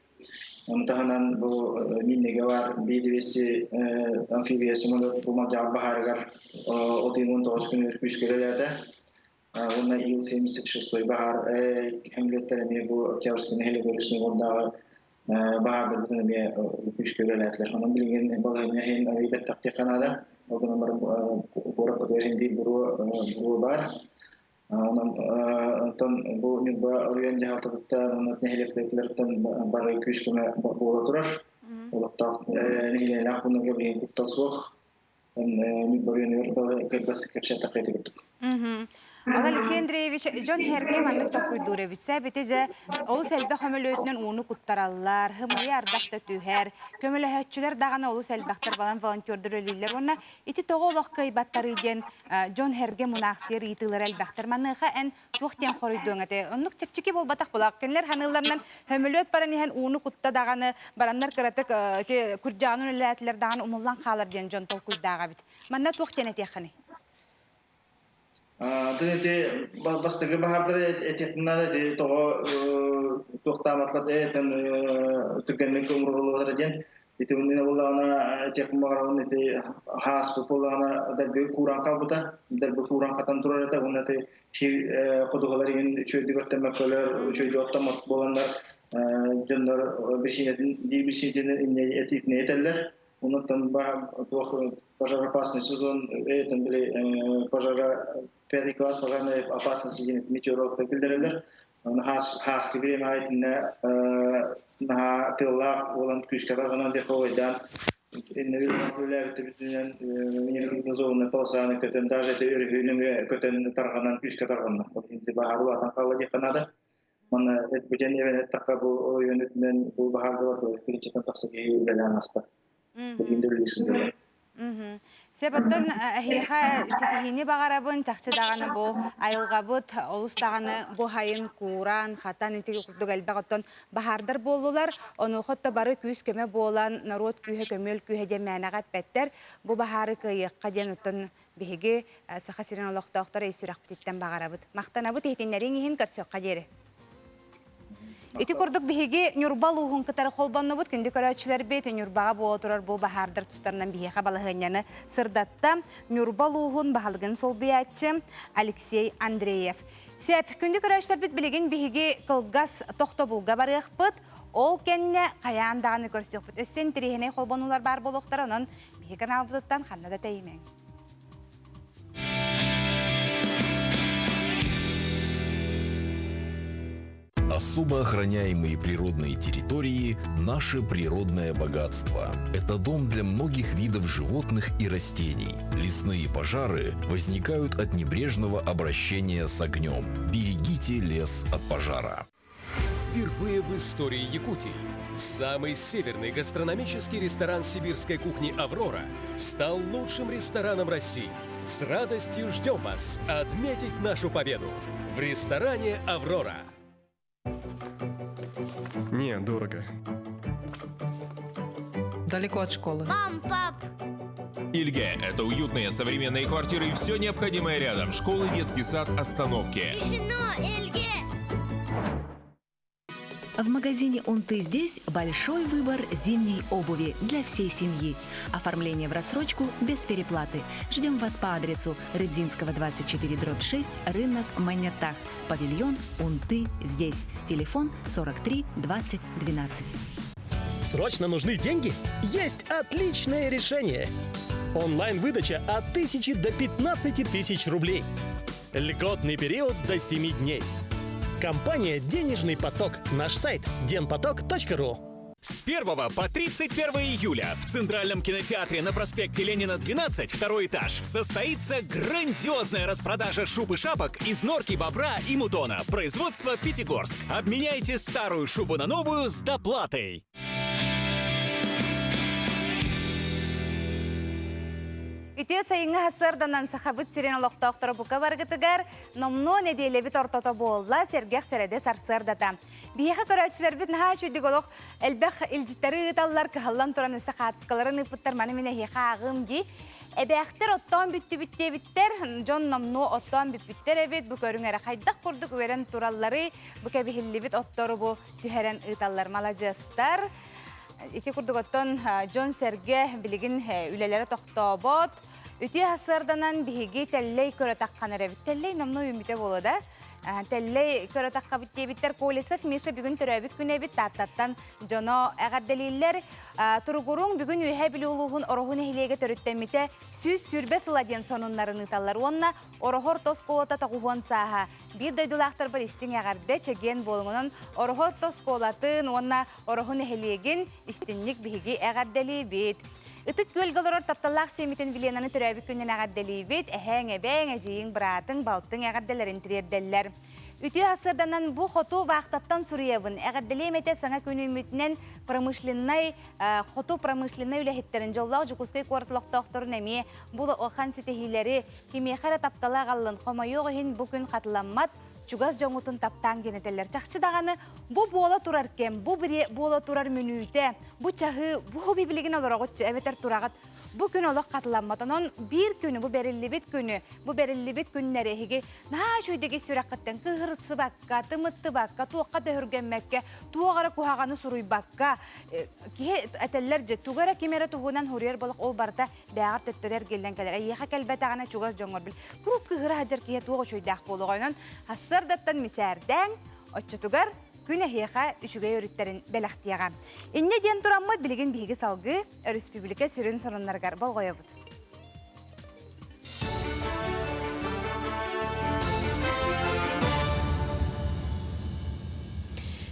Ону таһынан бу Миннеге баар Би-200 амфибия самолет бу Малдьаҕар баһаарыгар 39 күнүгэр күүскэ үлэлээтэ. Уонна Ил-76 баһаар хөмлүөттэр эмиэ бу Октябрьскай нэһилиэк өрүс уоннааҕы баһаардарбытын эмиэ күүскэ үлэлээтилэр. Онон билигин балаһыанньа иһин арыый бэттэх наада. Ол гынан баран куораппытыгар иһин биир буруо баар. Онон онтон бу Ньурба оройуон дьаһалтатыттан уонна нэһилиэктэртэн бары күүс-көмө буола турар. Олохтоох нэһилиэнньэлээх пууннарга билигин куттал суох. Ньурба оройуонугар кыргыз кэпсэтэх курдук. Ол Алексей Андреевич дьон эргэ маннык толкуйдуур эбит. Сэбити дьэ олус элбэх көмөлүөтүнэн ууну куттараллар, хымыйа ардах да түһэр, көмөлөһөөччүлэр даҕаны олус элбэхтэр балан волонтердар үлэлииллэр уонна Ити тоҕо олох кыайбаттарый диэн дьон эргэ мунаахсыйар ыйытыылара элбэхтэр. Маныаха эн туох диэн хоруйдуоҥ этэ? Оннук чэпчэки буолбатах буолаах. Кинилэр ханыыларынан хөмөлүөт баран иһэн ууну кутта даҕаны, бараннар кыратык ити күрдьэҕин үлэлээтилэр даҕаны умуллан хаалар диэн дьон толкуйдаах эбит. Манна туох диэн этиэххиний? Атын ити бастакы баһаардары этиэхпин наада ити тоҕо туохтаабатлар этэн түргэнник умуруллаллар диэн ити иннинэ буоллаҕына этиэхпин баҕарабын ити хааспыт буоллаҕына дэлби кууран хаалбыта дэлби кууран хатан турар этэ уонна ити сир ходуһалар иһин үчүгэйдик өртөммөккөлөр үчүгэйдик оттоммот буоланнар дьоннор бисиинэтин биир бисиинэтин инньэ этиитинэ этэллэр Онон туох пожароопасный сезон этэн били пожара пятый класс пожарной опасности диэн метеорологтар биллэрэллэр. Хааскы время итиннэ наһаа тыаллаах буолан күүскэ тарҕанан диэххэ ойдаан үлээбиттибитинэн минерализованный полосаны көтөн даже это өрүһүнү көтөн тарҕанан күүскэ тарҕанна. Баһаар улаатан хаалла диэххэ наада. Манна бүтэн эбэн эттэххэ бу оройуон үрдүнэн бу баһаарга барытыгар тахса киһи үлэлээн аста. Билигин да үлэлии сылдьаллар. Сөп оттон эһиэхэ ситиһиини баҕарабын чахчы даҕаны бу айылҕабыт олус даҕаны бу хайын кууран хатан ити курдук элбэх оттон баһаардар буоллулар онуоха отто бары күүс-көмө буолан норуот күүһэ көмүөл күүһэ диэн мээнэҕэ эппэттэр бу баһаары кыайыахха диэн оттон Биһиги Саха сирин олохтоохторо ис сүрэхпититтэн баҕарабыт. Махтанабыт иһитиннэриҥ иһин көрсүөххэ диэри. Ити курдук биһиги Ньурба улууһун кытары холбоннубут. Күндү көрөөччүлэрбит Ньурбаҕа буола турар бу баһаардар тустарынан биһиэхэ балаһыанньаны сырдатта. Ньурба улууһун баһылыгын солбуйааччы Алексей Андреев. Сөп, күндү көрөөччүлэрбит билигин биһиги кылгас тохтобулга барыахпыт. Ол кэннэ хайаан даҕаны көрсүөхпүт. Өссө интэриэһинэй холбонуулар баар буолуохтара, онон биһиги каналбытыттан ханна да тэйимэҥ. Особо охраняемые природные территории – наше природное богатство. Это дом для многих видов животных и растений. Лесные пожары возникают от небрежного обращения с огнем. Берегите лес от пожара. Впервые в истории Якутии самый северный гастрономический ресторан сибирской кухни «Аврора» стал лучшим рестораном России. С радостью ждем вас отметить нашу победу в ресторане «Аврора». Не, дорого. Далеко от школы. Мам, пап! Ильге – это уютные современные квартиры и все необходимое рядом. Школы, детский сад, остановки. Решено, Эльге! В магазине «Он ты здесь» большой выбор зимней обуви для всей семьи. Оформление в рассрочку без переплаты. Ждем вас по адресу Рыдзинского, 24, дробь 6, рынок Манятах, павильон «Он ты здесь». Телефон 43 20 12. Срочно нужны деньги? Есть отличное решение! Онлайн-выдача от 1000 до 15 тысяч рублей. Льготный период до 7 дней. Компания «Денежный поток». Наш сайт денпоток.ру. С 1 по 31 июля в Центральном кинотеатре на проспекте Ленина, 12, второй этаж, состоится грандиозная распродажа шуб и шапок из норки бобра и мутона. Производство Пятигорск. Обменяйте старую шубу на новую с доплатой. Үтүө сайыҥҥы сарсыарданан Сахабыт сирин олохтоохторо бука барыгытыгар номнуо нэдиэлэбит ортото буолла, сэргэх сэрэдэ сарсыардата. Биһиэхэ көрөөччүлэрбит наһаа үчүгдүк олох элбэх илдьиттэри ыыталлар, кыһаллан туран өссө хаартыскаларын ыыппыттар, маны мин эһиэхэ ааҕыым дии. Эбээхтэр оттоон бүттүбүт диэбиттэр, дьон номнуо оттоон бүппүттэр эбит, бу көрүҥ эрэ хайдах курдук үөрэн туралларый, бу кэбиһиллибит оттору бу түһэрэн ыыталлар, маладьыастар. Ити курдук оттон дьон-сэргэ билигин үлэлэрэ тохтообот. Үтүө сарсыарданан биһиги тэллэй көрө таххан эрэбит. Тэллэй номнуо үүммүтэ буолуо да. Тэллэй көрө таххабыт диэбиттэр. Колесов Миша бүгүн төрөөбүт күнэ эбит. Тааттаттан дьоно эҕэрдэлииллэр. Туругуруҥ бүгүн Үөһээ Бүлүү улууһун Ороһу нэһилиэгэ төрүттэммитэ 120 сыла диэн сонуннарын ыыталлар. Уонна Ороһор тос куолата тоҕуһуон сааһа. Биир дойдулаахтарбар истиҥ эҕэрдэ, чэгиэн буолуҥунан Ороһор тос куолатын уонна Ороһу нэһилиэгин истинник биһиги эҕэрдэлиибит. Ытык Күөлгэ олорор тапталлаах сиэммитин Виленаны төрөөбүт күнүнэн эҕэрдэлиибит. Эһээҥ, эбээҥ, эдьиийиҥ, быраатыҥ, балтыҥ эҕэрдэлэрин тириэрдэллэр. Үтүө сарсыарданан бу хоту вахтаттан суруйабын. Эҕэрдэлиэм этэ саҥа күн үүммүтүнэн промышленнай, хоту промышленнай үлэһиттэрин, дьоллоох Дьокуускай куорат олохтоохторун эмиэ бу улахан ситиһиилэри кимиэхэ эрэ таптала аҕаллын, хомойуох иһин бу күн хатыламмат, чугас дьоҥҥутун таптааҥ диэн этэллэр. Чахчы даҕаны бу буола турар кэм, бу буола турар мүнүүтэ, бу чаһыы, бу билигин олороҕут эбэтэр тураҕыт. Бу күн олох хатыламмат. Онон биир күнү, бу бэриллибит күнү, бу бэриллибит күннэри эһиги наһаа үчүгэйдик ис сүрэххиттэн кыыһырсыбакка, тымыттыбакка, туохха да өһүргэммэккэ, туох эрэ куһаҕаны суруйбакка, киһи этэллэр дьэ, тугу эрэ ким эрэ туһунан суруйар болох ол барыта бээҕэр төттөрү эргиллэн кэлэр. Эйиэхэ кэлбэтэҕинэ чугас дьоҥҥор бил. Куруук кыыһыра сылдьар киһи туох үчүгэйдээх буолуоҕай. Онон сарсыардаттан мичээрдээҥ, оччотугар күн эһиэхэ үчүгэй өрүттэрин бэлэхтиэҕэ. Инньэ диэн тураммыт билигин биһиги салгыы өрөспүүбүлүкэ сүрүн сонуннарыгар болҕойобут.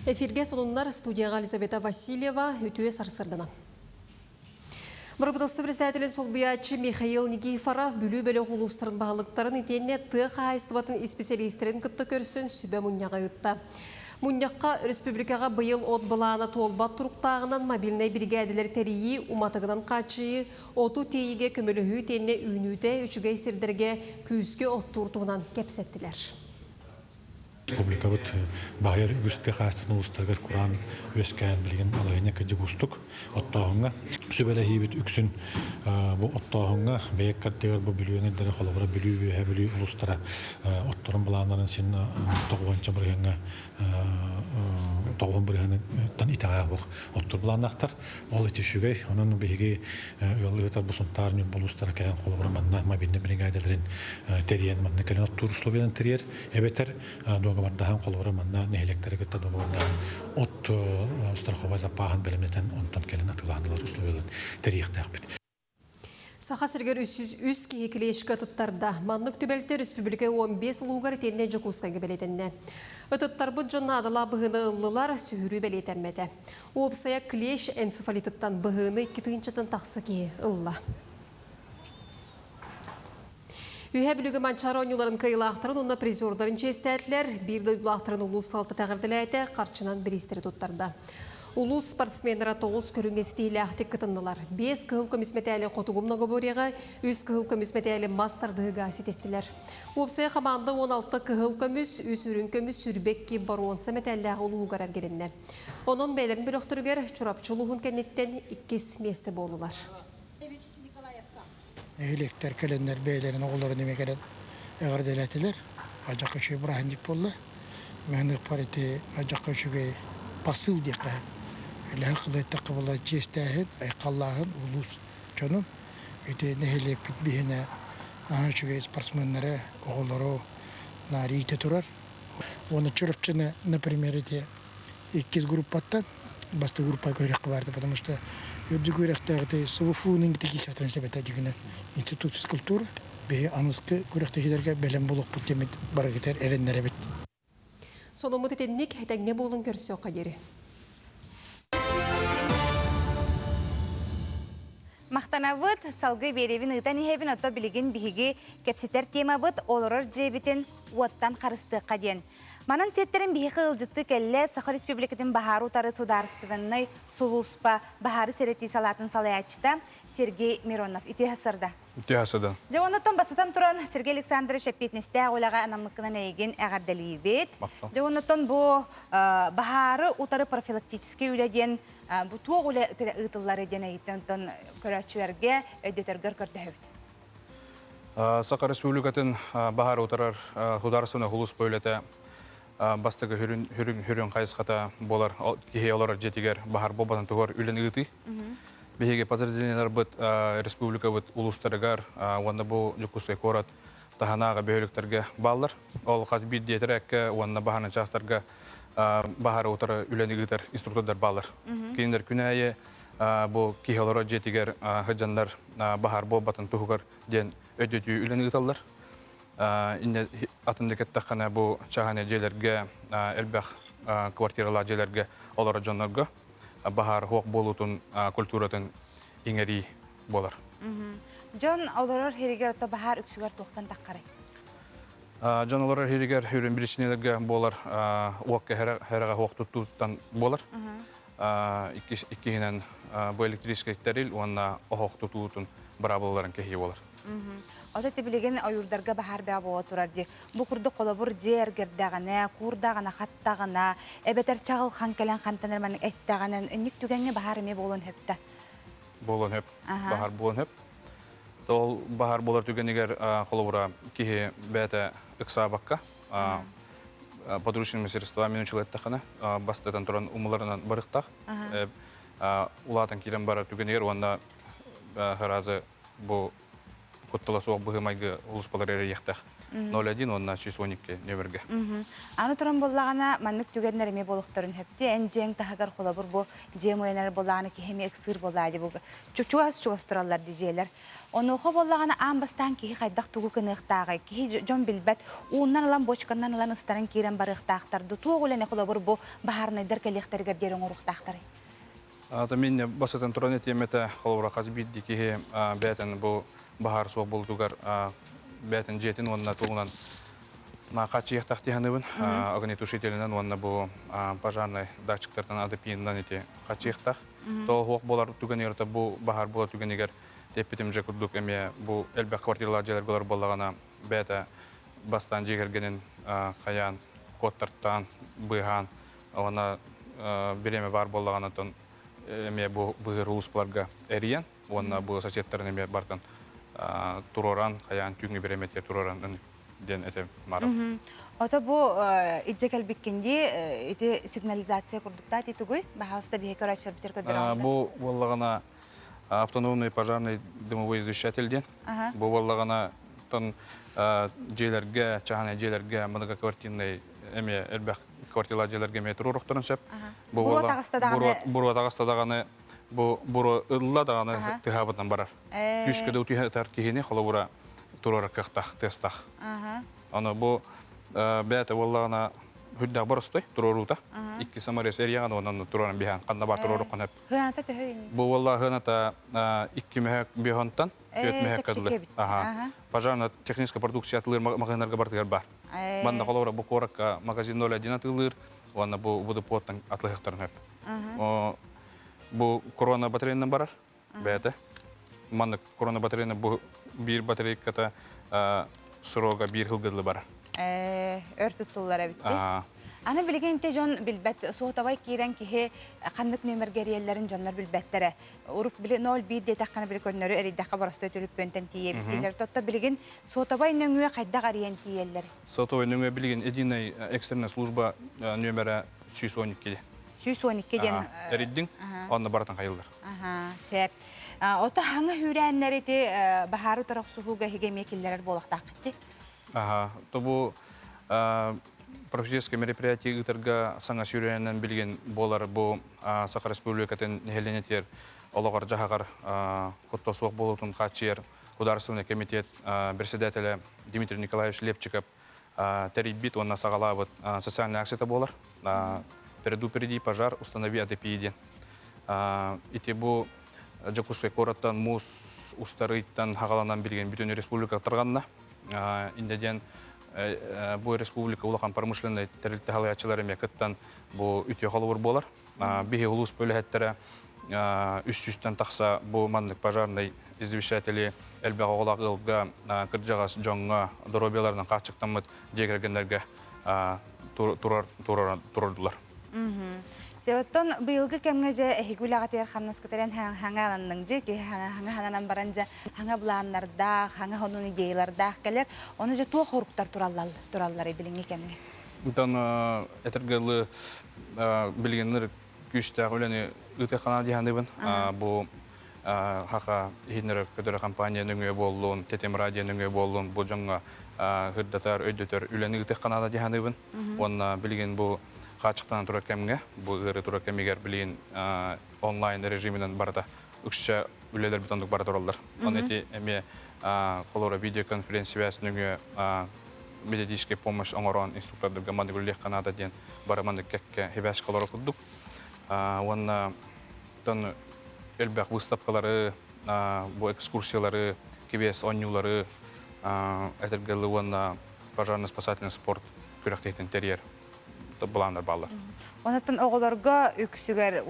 Эфиргэ сонуннар студияға Елизавета Васильева үтүө сарсырданан. Бырабыыталыстыба председателин солбуйааччы Михаил Никифоров Бүлүү бөлөх улуустарын баһылыктарын итиэннэ тыа хаһаайыстыбатын исписэлиистэрин кытта көрсөн сүбэ мунньаҕы ыытта. Мунньахха республикаҕа быйыл от былаана туолбат туруктааҕынан мобильнай биригээдэлэри тэрийии, уматыгынан хааччыйыы, оту тиэйиигэ көмөлөһүү итиэннэ үүнүүтэ үчүгэй сирдэргэ күүскэ оттуур туһунан кэпсэттилэр. Республикабыт баһыйар үгүс тыа хаһаайыстыбатын улуустарыгар кураан үөскээн билигин балаһыанньа кырдьык уустук оттооһуҥҥа сүбэлэһиибит үксүн бу оттооһуҥҥа бэйэ ыккардыгар бу Бүлүү эҥэрдэрэ холобура Бүлүү Үөһээ Бүлүү улуустара отторун былааннарын син тоҕуонча бырыһыаҥҥа тоҕуон бырыһыаныттан итэҕээх буох оттуур былааннаахтар ол ити үчүгэй онон биһиги ыаллыы сытар бу Сунтаар Ньурба улуустара кэлэн холобура манна мобильнай биригээдэлэрин тэрийэн манна кэлэн оттуур условиянан тэрийэр Эбэтэр дуогабардаһан холобура манна нэһилиэктэри кытта дуогабардаһан от страховой запаһын бэлэмнэтэн онтон кэлин атыылаһан ылар условияларын тэрийиэхтээхпит. Саха сиригэр 303 киһи клещка ытыттарда. Маннык түбэлтэ республика 15 улуугар итиэннэ Дьокуускайга бэлиэтэннэ. Ытыттарбыт дьон наадалаах быһыыны ыллылар, сүһүрүү бэлиэтэммэтэ. Уопсайа клещ энцефалитыттан быһыыны 2 тыһыынчаттан тахса киһи ылла. Үһэ бүлүгү Манчаары оонньууларын кыайыылаахтарын уонна призердарын чиэстээтилэр, биир дойдулаахтарын улуус салалта тэҕэрдэлээтэ, харчынан бириистэри туттарда. Улуус спортсменнара тоҕус көрүҥҥэ ситиһиилээхтик кытыннылар. Биэс кыһыл көмүс мэтээли Хотугу многоборьеҕа, үс кыһыл көмүс мэтээли мас тардыһыыга ситистилэр. Уопсайа хамаанда 16 кыһыл көмүс, үс үрүҥ көмүс, 22 боруонса мэтээллээх улууһугар эргилиннэ. Онон бэйэлэрин бөлөхтөрүгэр Чурапчы улууһун кэнниттэн иккис миэстэ буоллулар. Нэһилиэктэр кэлэннэр бэйэлэрин оҕолорун эмиэ кэлэн эҕэрдэлээтилэр. Адьахха үчүгэй бырааһынньык буолла. Мин ити адьахха үчүгэй посыл диэххэ үлэһэ кылыйтахха була чиэстээһин, айхаллааһын улуус дьонун. Ити нэһилиэкпит биһинэ наһаа үчүгэй спортсменнары, оҕолору наар иитэ турар. Уонна Чурапчыны, например, ити иккис группаттан бастакы группа көрүөххэ баарда, потому что үрдүк үөрэхтээҕи СВФУ-нун киисэхтэн сэбэтэ дьигинэ институт физкультуры биһи аныскы күрэхтэһиилэргэ бэлэм буолуохпут диэммит барыгытар эрэннэрэбит. Соломмут итинник тэҥҥэ буолун көрсүөххэ диэри. Махтанабыт, салгыы биэрэбин ыытан иһэбин, ото билигин биһиги кэпсэтэр темабыт олорор дьиэбитин уоттан харыстыахха диэн. Манан сиэттэрин биһиэхэ ыалдьыттыы кэллэ Саха Республикатын баһаары утары судаарыстыбаннай сулууспа баһаары сэрэтии салаатын салайааччыта Сергей Миронов. Үтүө сарда. Үтүө сарда. Дьэ, оннуттан бастатан туран Сергей Александрович эппиэтинэстээх үлэҕэ анаммыккынан эйигин эҕэрдэлиибит. Дьэ, оннуттан бу баһаары утары профилактическай үлэ диэн бу туох үлэ ыытыллары диэн эйиттэн онтон көрөөччүлэргэ өйдөтөргөр көрдөһөбүт. Саха Республикатын баһаар утарар судаарыстыбаннай сулууспа үлэтэ бастакы хүрүн хайысхата буолар киһи олорор дьиэтигэр баһаар буолбатын туһугар үлэни ыытыы. Биһиги подразделениеларбыт республикабыт улуустарыгар уонна бу Дьокуускай куорат таһынааҕы бөһүөлэктэргэ бааллар. Ол хас биирдии этэрээккэ уонна баһаарынай чаастарга баһаары утары үлэни ыытар инструктордар бааллар. Кинилэр күн аайы бу киһи олорор дьиэтигэр сылдьаннар баһаар буолбатын туһугар диэн өйдөтүү үлэни ыыталлар. Инньэ атын да кэттэххинэ бу чааһынай дьиэлэргэ элбэх квартиралаах дьиэлэргэ олорор дьоннорго баһаар суох буолуутун культуратын иҥэрии буолар. Дьон олорор сиригэр ото баһаар үксүгэр туохтан таххарай? Дьон олорор сиригэр үрүн биричиинэлэргэ буолар уокка хэрэҕэ суох туттууттан буолар. Иккиһинэн бу электрическэй тэрил уонна оһох тутуутун быраабылаларын кэһии буолар. Ото ити билигин ойуурдарга баһаар бөҕө буола турар дии. Бу курдук холобур дьиэ эргэрдэҕинэ, куурдаҕына, хаттаҕына, эбэтэр чаҕылхан кэлэн хантан эрэ маннык эттэҕинэ, инник түгэҥҥэ баһаар эмиэ буолуон сөп да? Буолуон сөп. Баһаар буолуон сөп. Ол баһаар буолар түгэнигэр холобура киһи бэйэтэ ыксаабакка подручными средствами учулаттахына бастатан туран умуларынан барыктах улаатан киирэн барар түгэнигэр уонна сразу бу куттала суох быһыы-майгы улууспалар эрийиэхтэх 01 уонна 112 нөмерге. Аны туран буоллаҕына маннык түгэннэр эмиэ буолуохтарын сөптүү. Эн дьиэҥ таһыгар холобур бу дьиэ муйанар буоллаҕына киһи эмиэ ыксыыр буоллаа дии бу чугас чугас тураллар дии дьиэлэр. Онуоха буоллаҕына аан бастаан киһи хайдах тугу гыныахтааҕый? Киһи дьон билбэт ууннан ылан бочканнан ылан ыстаран киирэн барыахтаахтар дуу? Туох үлэни холобур бу баһаарынайдар кэлиэхтэригэр диэри оҥоруохтаахтарый? Ата мин басытан туран этиэм этэ, холобура хас биирдии киһи бэйэтин бу баһаар суох буолуутугар бэйэтин дьиэтин уонна тугунан хааччыйыахтаах дии саныыбын. Огнетушителинэн уонна бу пожарнай датчиктартан АДП-нан ити хааччыйыахтаах. Тоҕо суох буолар түгэнигэр бу баһаар буолар түгэнигэр тэппитим дьэ курдук эмиэ бу элбэх квартиралаах дьиэлэргэ олорор буоллаҕына бэйэтэ бастаан дьиэ кэргэнин хайаан куоттартаан быыһаан уонна бириэмэ баар буоллаҕына оттон эмиэ бу быыһыыр улууспаларга эрийэн уонна бу соседтарын эмиэ бартан туруоран хайаан түүҥҥү бириэмэтигэр туруоран диэн этэ марым. Ото бу илдьэ кэлбиккин дии ити сигнализация курдуктаат итугуй баһаалыста биһи көрөөччүлэрбитигэр көрдөрөҕүн Бу буоллаҕына автономный пожарный дымовой извещатель диэн. Бу буоллаҕына тон дьиэлэргэ, чааһынай дьиэлэргэ многоквартирный эмиэ элбэх квартиралаах дьиэлэргэ эмиэ туруорухтарын сөп. Бу буруо таҕыста даҕаны буруо таҕыста даҕаны бу буруо ылла даҕаны тыһаабытынан барар. Күүскэ да утуйар киһини холобура туруорар кыахтаах, тыастаах. Аны бу бэйэтэ буоллаҕына Хүрдээх боростой туруоруута. Икки самарес эрияҕын онон туруоран биһэн ханна бар туруорук хонеп. Хыаната төһө Бу болла хыаната икки мөһөк биһонтан түөрт мөһөк кадылы. Аха. Пожарно техническая продукция атылыр магазиннарга бартыгар бар. Манна холобура бу куоракка магазин 01 атылыр, уонна бу Будупуоттан атылыхтарын хөп. Бу корона батареянан барар бэйэтэ. Маннык корона батареяны бу биир батарейката срога биир хылгыдлы барар. Өр туттуллар эбит. Аны билигин те дьон билбэт суотабай киирэн киһи ханнык нүөмэргэ эрийэллэрин дьоннор билбэттэрэ. Урук били 01 диэтэххинэ били көннөрү эрийдэххэ боростой түлүппүөнтэн тиийэбит дииллэр. Тотто билигин суотабай нөҥүө хайдах арыйан тиийэллэр? Сотовай нөҥүө билигин единая экстренная служба нүөмэрэ 112. 112 диэн эриддиҥ, онно барытын хайыллар. Сеп. Ото хаҥа хүүрээннэр ити баһаары торохсуһууга эһиги эмиэ киллэрэр буолуохтааххыт Аха, то бу профессиональное мероприятие ыытарга саҥа сүүрээнинэн билигин буолар бу Саха Республикатын нэһилиэнньэтигэр олоҕор-дьаһаҕар куттал суох буолуутун хааччыйар Государственный комитет председателэ Дмитрий Николаевич Лепчиков тэрийбит уонна саҕалаабыт социальная акцията буолар. Предупреди пожар, установи АДПИ диэн. Ити бу Дьокуускай куораттан муус устарыйтан хагаланан билигин бүтүн республика тарҕанна. Инде диэн бу республика улахан промышленнай тэрилтэ халаяччылар эмиэ кыттан бу үтүө холобур буолар. Биһи улуус бөлөһөттөрө үс сүүстэн тахса бу маннык пожарный извещатели элбэх оҕолоох ыалга, кырдьаҕас дьоҥҥо доруобуйаларынан хааччахтаммыт дьиэ кэргэннэргэ турардылар. Оттон быйылгы кэмҥэ дьэ эһиги үлэҕитигэр хамнаскытыран хаҥа аланныҥ дьэ киһи хаҥа хананан баран дьэ хаҥа былааннардаах, хаҥа хонун идеялардаах кэлэр. Ону дьэ туох хоруктар тураллар билиҥҥи кэмҥэ? Онтон этэргэ дылы билигин күүстээх үлэни ыытыаххана дии Бу хаха иһиннэрэр көтөрө компания нөҥүө буоллун, Тетем радио нөҥүө буоллун, бу дьоҥҥо ырдатар, өйдөтөр үлэни ыытыахха наада дии саныыбын. Уонна билигин бу хааччахтанан турар кэмҥэ, бу ыары турар кэмигэр билигин онлайн режиминэн барыта үксэ үлэлэрбит оннук бара тураллар. Оны ити эмиэ холоро видеоконференц связь нөҥүө методическая помощь оҥорон инструктордарга маннык үлэлиэххэ наада диэн бары маннык кэккэ хибээс холоро курдук. Уонна тон элбэх выставкалары, бу экскурсиялары, кибиэс оонньуулары этэргэ уонна пожарно-спасательный спорт күрэхтэһиитин тэрийэр былааннар бааллар. Онон оҕолорго үксүгэр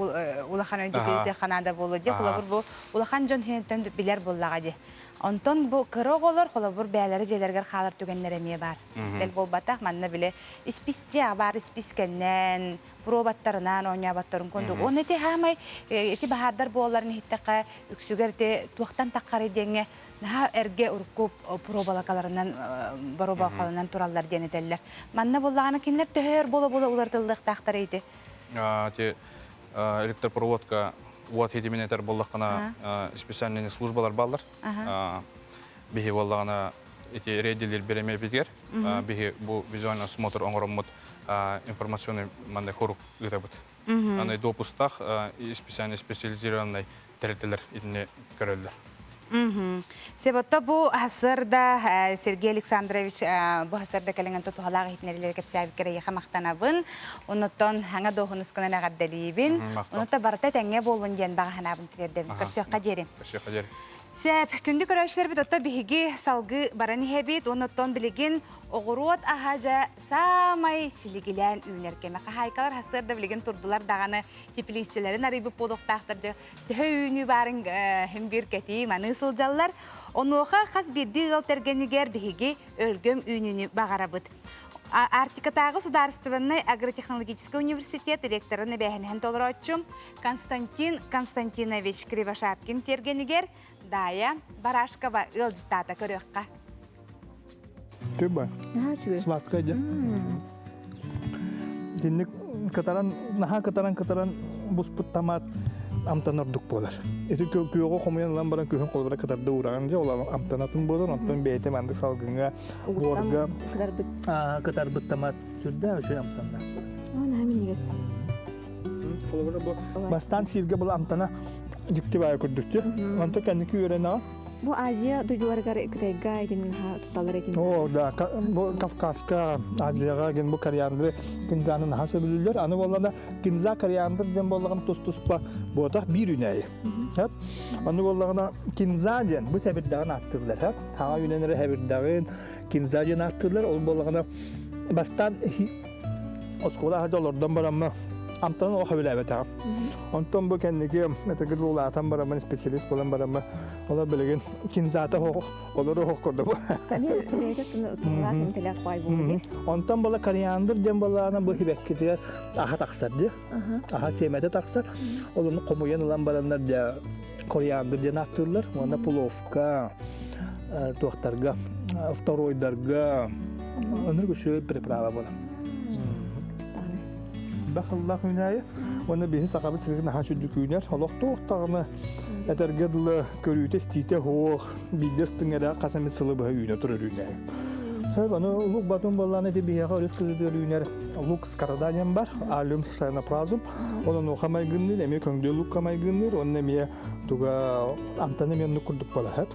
улахан өйдөтүү ханаада буолуо дии. Холобур бу улахан дьон хинтэн билэр буоллаҕа дии. Онтон бу кыра оҕолор холобур бээлэри дьиэлэригэр хаалар түгэннэр эмиэ баар. Истэл буолбатах, манна биле испистиэх баар испискэннэн, пробаттарынан оонньообаттарын курдук. Оны ити хаамай ити баһаардар буолларын иһиттэххэ үксүгэр ити туохтан таххары диэҥҥэ наһаа эргэ урукку пробалакаларынан боробалкаларынан тураллар диэн этэллэр. Манна буллаҕына кинилэр төһөр буола-буола уларытыллыахтаахтар ити. Ити электропроводка уот хитимин этэр буоллаххына специальный службалар бааллар. Биһи буоллаҕына ити рейдилир биремебитигэр биһи бу визуальный осмотр оҥороммут информационный манна хорук ыытабыт. Аны допустах специально специализированный тэрилтэлэр итини көрөллөр. Себотто бу хасырда Сергей Александрович бу хасырда кэлиҥэн тутуһалаах иһитиннэрилэри кэпсээбиккэр эйиэхэ махтанабын. Оннуттан хаҥа дуоһунаскынан эҕэрдэлиибин. Онута барыта тэҥҥэ буоллун диэн баҕа санаабын тириэрдэбин. Көрсүөххэ диэри. Көрсүөххэ диэри. Сеп, күндү көрөөччүлэрбит отто биһиги салгыы баран иһэбит. Оннуттан билигин оҕуруот аһа дьэ саамай силигилээн үүнэр кэмэ. Хаһаайкалар хасыарда билигин турдулар даҕаны теплииссэлэрин арыйбыт буолуохтаахтар дьэ төһө үүнүү баарын хим биир кэтии маныы сылдьаллар. Онуоха хас биирдии ыал тэргэнигэр биһиги өлгөм үүнүүнү баҕарабыт. Арктикатааҕы судаарыстыбаннай агротехнологическай университет ректорын эбээһинэһин толорооччу Константин Константинович Кривошапкин тиэргэнигэр Дая Барашкова ыалдьыттаата көрүөххэ. Түбэ. Сладкая дьэ. Итинник кытаран, наһаа кытаран-кытаран буспут томат амтан ордук буолар. Ити күөҕү хомуйан ылан баран күһүн холобура кытарда уураҕын дьэ, ол амтанатын буолар, онтон бэйэтэ маннык салгыҥҥа, буорга кытарбыт томат сүрдээх үчүгэй амтаннаах. Наһаа минньигэс. Холобура бу бастаан сииргэ был амтана дьикти баайы курдук. Онто кэнники үөрэнэҕин. Бу Азия дойдуларыгар Кытайга итин тутталлар этин. О, да, бу Кавказка, Азияга ген бу кориандры кинзаны наха сөбүлүүллэр. Аны боллана кинза кориандр диэн боллаган тус-туспа буотах биир үнэйи. Хөп. Аны боллагана кинза диэн бу сэбирдэҕин аттыылар. Хөп. Хаҥа үнэнэрэ хэбирдэҕин кинза диэн аттыылар. Ол боллагана бастаан оскуола аһа олордон барамма амтанын олох сөбүлээбэтэҕим. Онтон бу кэнники этэгир улаатан бараммын специалист буолан бараммын олор билигин кинзата олору оһох курдук. Онтон була кориандр диэн буоллаҕына бу хибэккитигэр аһа тахсар дии. Аһа сиэмэтэ тахсар. Ол ону хомуйан ылан бараннар дьэ кориандр диэн ааттыыллар. Уонна пловка, туохтарга, второйдарга оннук үчүгэй приправа буолар. Бахыллах үүнээйи уонна биһи сахабыт сиригин наһаа сүрдүк үүнэр. Олохтоох даҕаны этэргэ дылы көрүүтэ-истиитэ суох, биирдэ ыстыҥ эрэ хас эмит сылы быһа үүнэ турар үүнээйи. Сөп, аны лук батун буоллаҕына ити биһиэхэ өрүс кытыытыгар үүнэр лук скорода диэн бар, алюм саянопразум. Ол онуоха майгынныыр, эмиэ көҥдөй лукка майгынныыр, уонна эмиэ туга амтана эмиэ оннук курдук буолар.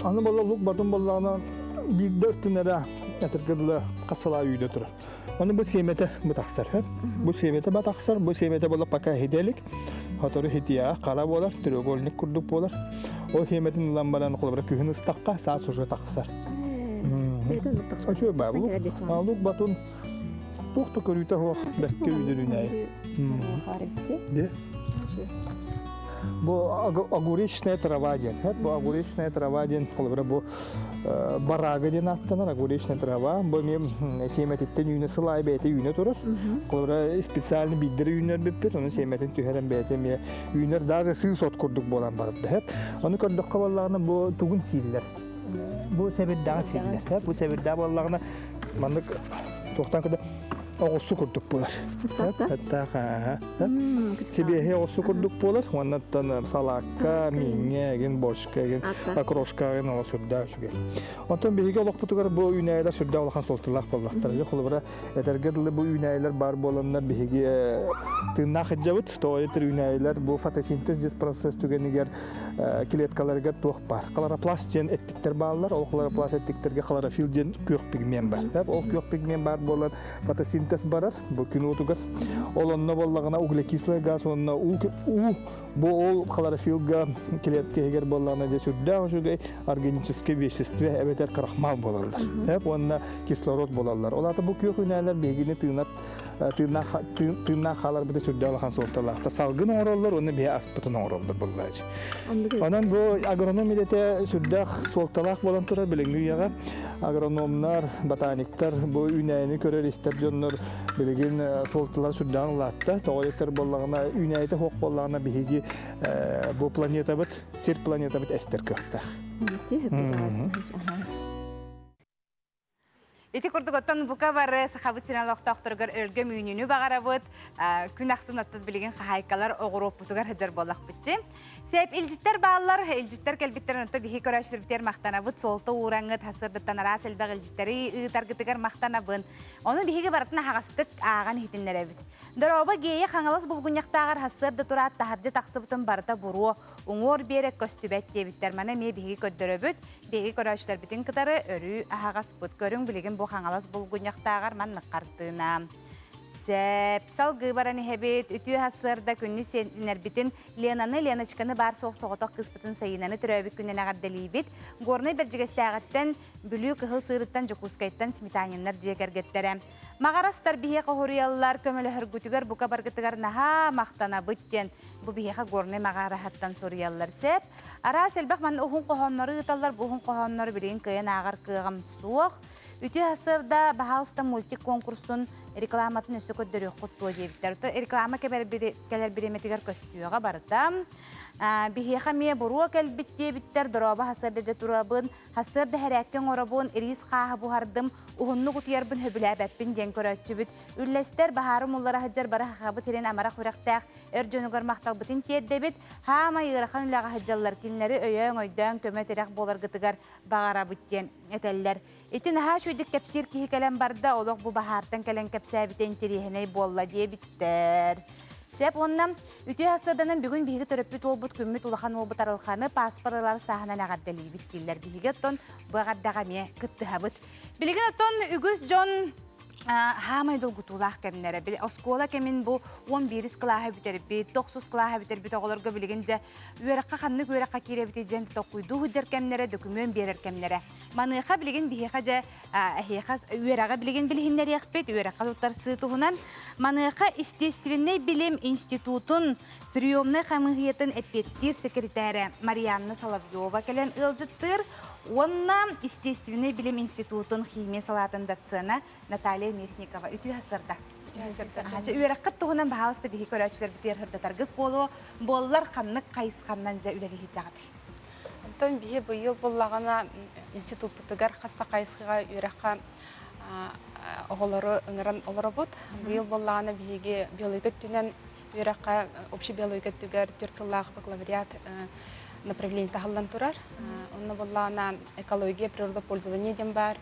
Аны буолла лук батун буоллаҕына биирдэ ыстын эрэ этэргэ дылы хас сылаа үүнэ турар. Аны бу сиэмэтэ бу тахсар. Бу сиэмэтэ ба тахсар, бу сиэмэтэ буола пока хитэ илик. Сотору хитиэҕэ хара буолар, треугольник курдук буолар. Ол сиэмэтин ылан баран холобура күһүн ыстахха саас уже тахсар. Үчүгэй баа лук. Лук батун туох да көрүүтэ суох бэркэ үүнэр Бу огуречная трава диэн. Бу огуречная трава диэн холобура бу барага диэн ааттанар огуречная трава. Бу эмиэ сиэмэтиттэн үүнэ сыл аайы бэйэтэ үүнэ турар. Холобура специально биирдэр үүнэр бүппүт, ону сиэмэтин түһэрэн бэйэтэ эмиэ үүнэр даже сыыс от курдук буолан барда. Ону көрдөххө буоллаҕына бу тугун сииллэр. Бу сэбирдэҕин сииллэр. Бу сэбирдээх буоллаҕына маннык туохтан кыда оҕурсу курдук буолар. Аттаах Сибиэһи оҕурсу курдук буолар. Уоннаттан салаакка, мииҥҥэ, эгин борщка, эгин окрошка, эгин оҕо сүрдээх үчүгэй. Онтон биһиги олохпутугар бу үүнээйилэр сүрдээх улахан суолталаах буоллахтар. Дьэ, холобура, этэргэ дылы бу үүнээйилэр баар буоланнар биһиги тыыннаах сылдьабыт. Тоҕо этэр үүнээйилэр бу фотосинтез диэн процесс түгэнигэр клеткаларыгар туох баар. Хлоропласт диэн эттиктэр бааллар. Ол хлоропласт эттиктэргэ хлорофилл диэн күөх пигмент бар. Ол күөх пигмент баар буолан фотосинтез барар бу күн уотугар. Ол онно буоллаҕына углекислый газ уонна уу, уу бу ол хлорофилга клетка иһигэр буоллаҕына дьэ сүрдээх үчүгэй органическай вещество эбэтэр крахмал буолаллар. Уонна кислород буолаллар. Ол аата бу күөх үүнээлэр биһигини тыынар тыыннаах тыыннаах хааларбыта сүрдээх улахан суолталаах. Салгын оҥороллор уонна биһи аспытын оҥороллор буоллаачы. Онон бу агроном идэтэ сүрдээх суолталаах буолан турар билиҥҥи үйэҕэ. Агрономнар, ботаниктар бу үүнээйини көрөр-истэр дьоннор билигин суолталара сүрдээҕин улаатта. Тоҕо диэтэр буоллаҕына, үүнээйитэ суох буоллаҕына биһиги бу планетабыт, сир планетабыт эстэр кыахтаах. Ити курдук оттон бука бары сахабыт сирин олохтоохторугар өлгөм үүнүүнү баҕарабыт. Күн ахсын оттон билигин хаһаайкалар оҕуруоппутугар сылдьар буоллахпыт дии. Сеп илдьиттэр бааллар, илдьиттэр кэлбиттэрин оттон биһи көрөөччүлэрбитигэр махтанабыт, суолта уураҥҥыт, сарсыардаттан араас элбэх илдьиттэри ыытаргытыгар махтанабын. Ону биһиги барытын аһаҕастык ааҕан иһитиннэрэбит. Дорообо Гея Хаҥалас булгунньахтааҕар сарсыарда тураат таһырдьа тахсыбытын барыта буруо, уҥуор биэрэк көстүбэт диэбиттэр. Маны эмиэ биһиги көрдөрөбүт. Биһиги көрөөччүлэрбитин кытары өрүү аһаҕаспыт. Көрүҥ билигин бу Хаҥалас булгунньахтааҕар маннык хартыына. Сэп, салгыы баран иһэбит. Үтүө сарсыарда күннү сиэннэрбитин Ленаны, Леночканы баар суох соҕотох кыыспытын Сайыынаны төрөөбүт күнүнэн эҕэрдэлиибит. Горнай Бэрдьигэстээҕиттэн, Бүлүү Кыһыл Сыырыттан, Дьокуускайтан Сметаниннар дьиэ кэргэттэрэ. Маҕарастар биһиэхэ хоруйаллар, көмөлөһөргүтүгэр бука баргытыгар наһаа махтанабыт диэн бу биһиэхэ Горнай Маҕараһыттан суруйаллар. Сэп, араас элбэх манна уһун хоһооннору ыыталлар, бу уһун хоһооннору билигин кыайан ааҕар кыаҕым суох. Үтүө сарсыарда баһаалыста мультик конкурсун рекламатын өссө көрдөрүөххүт дуо диэбиттэр. Реклама кэлэр бириэмэтигэр көстүөҕэ барыта. Биһиэхэ эмиэ буруо кэлбит диэбиттэр, дорообо сарсыарда турабын, Сарсыарда хэрээккэ оҥоробун, рис хааһы буһардым, уһуннук утуйарбын сөбүлээбэппин диэн көрөөччүбүт. Үллэстэр, баһаары умуллара сылдьар бары сахабыт сирин амарах үрэхтээх эр дьонугар махталбытын тиэрдэбит. Хаамай ыарахан үлэҕэ сылдьаллар, кинилэри өйөөн-өйдөөн көмө-тирэх буоларгытыгар баҕарабыт диэн этэллэр. Ити наһаа үчүгэйдик кэпсиир киһи кэлэн барда, олох бу баһаартан кэлэн кэпсээбитэ интэриэһинэй буолла диэбиттэр. Сеп уонна үтүө сарсыарданан бүгүн биһиги төрөппүт уолбут күммүт улахан уолбут Арылханы пааспар ылар сааһынан эҕэрдэлиибит дииллэр. Биһиги оттон бу эҕэрдэҕэ эмиэ кыттыһабыт. Билигин оттон үгүс дьон хаамай долгутуулаах кэмнэрэ. Били оскуола кэмин бу 11 кылааһы бүтэрбит, 9 кылааһы бүтэрбит оҕолорго билигин дьэ үөрэххэ ханнык үөрэххэ киирэбитий диэн толкуйдуу сылдьар кэмнэрэ, дөкүмүөн биэрэр кэмнэрэ. Маныаха билигин биһиэхэ дьэ эһиэхэ үөрэҕи билигин билиһиннэриэхпит, үөрэххэ туттарсыы туһунан. Маныаха естественнэй билим институтун приемнай хамыыһыйатын эппиэттиир секретарэ Марианна Соловьева кэлэн ыалдьыттыыр уонна естественнэй билим институтун химия салаатын доцена Наталья Местникова үтүө сарсыарда. Үөрэххит туһунан баһаалыста биһи көрөөччүлэрбитигэр сырдатаргыт буолуо, буоллар ханнык хайысханнан дьэ үлэлиһи дьаҕытый? Онтон биһи быйыл буллаҕына институппутугар хас да хайысхаҕа үөрэххэ оҕолору ыҥыран олоробут. Быйыл буоллаҕына биһиги биология өттүнэн үөрэххэ общий биология өттүгэр түөрт сыллаах бакалавриат направление таһыллан турар. Онно буоллаҕына экология, природопользование диэн баар,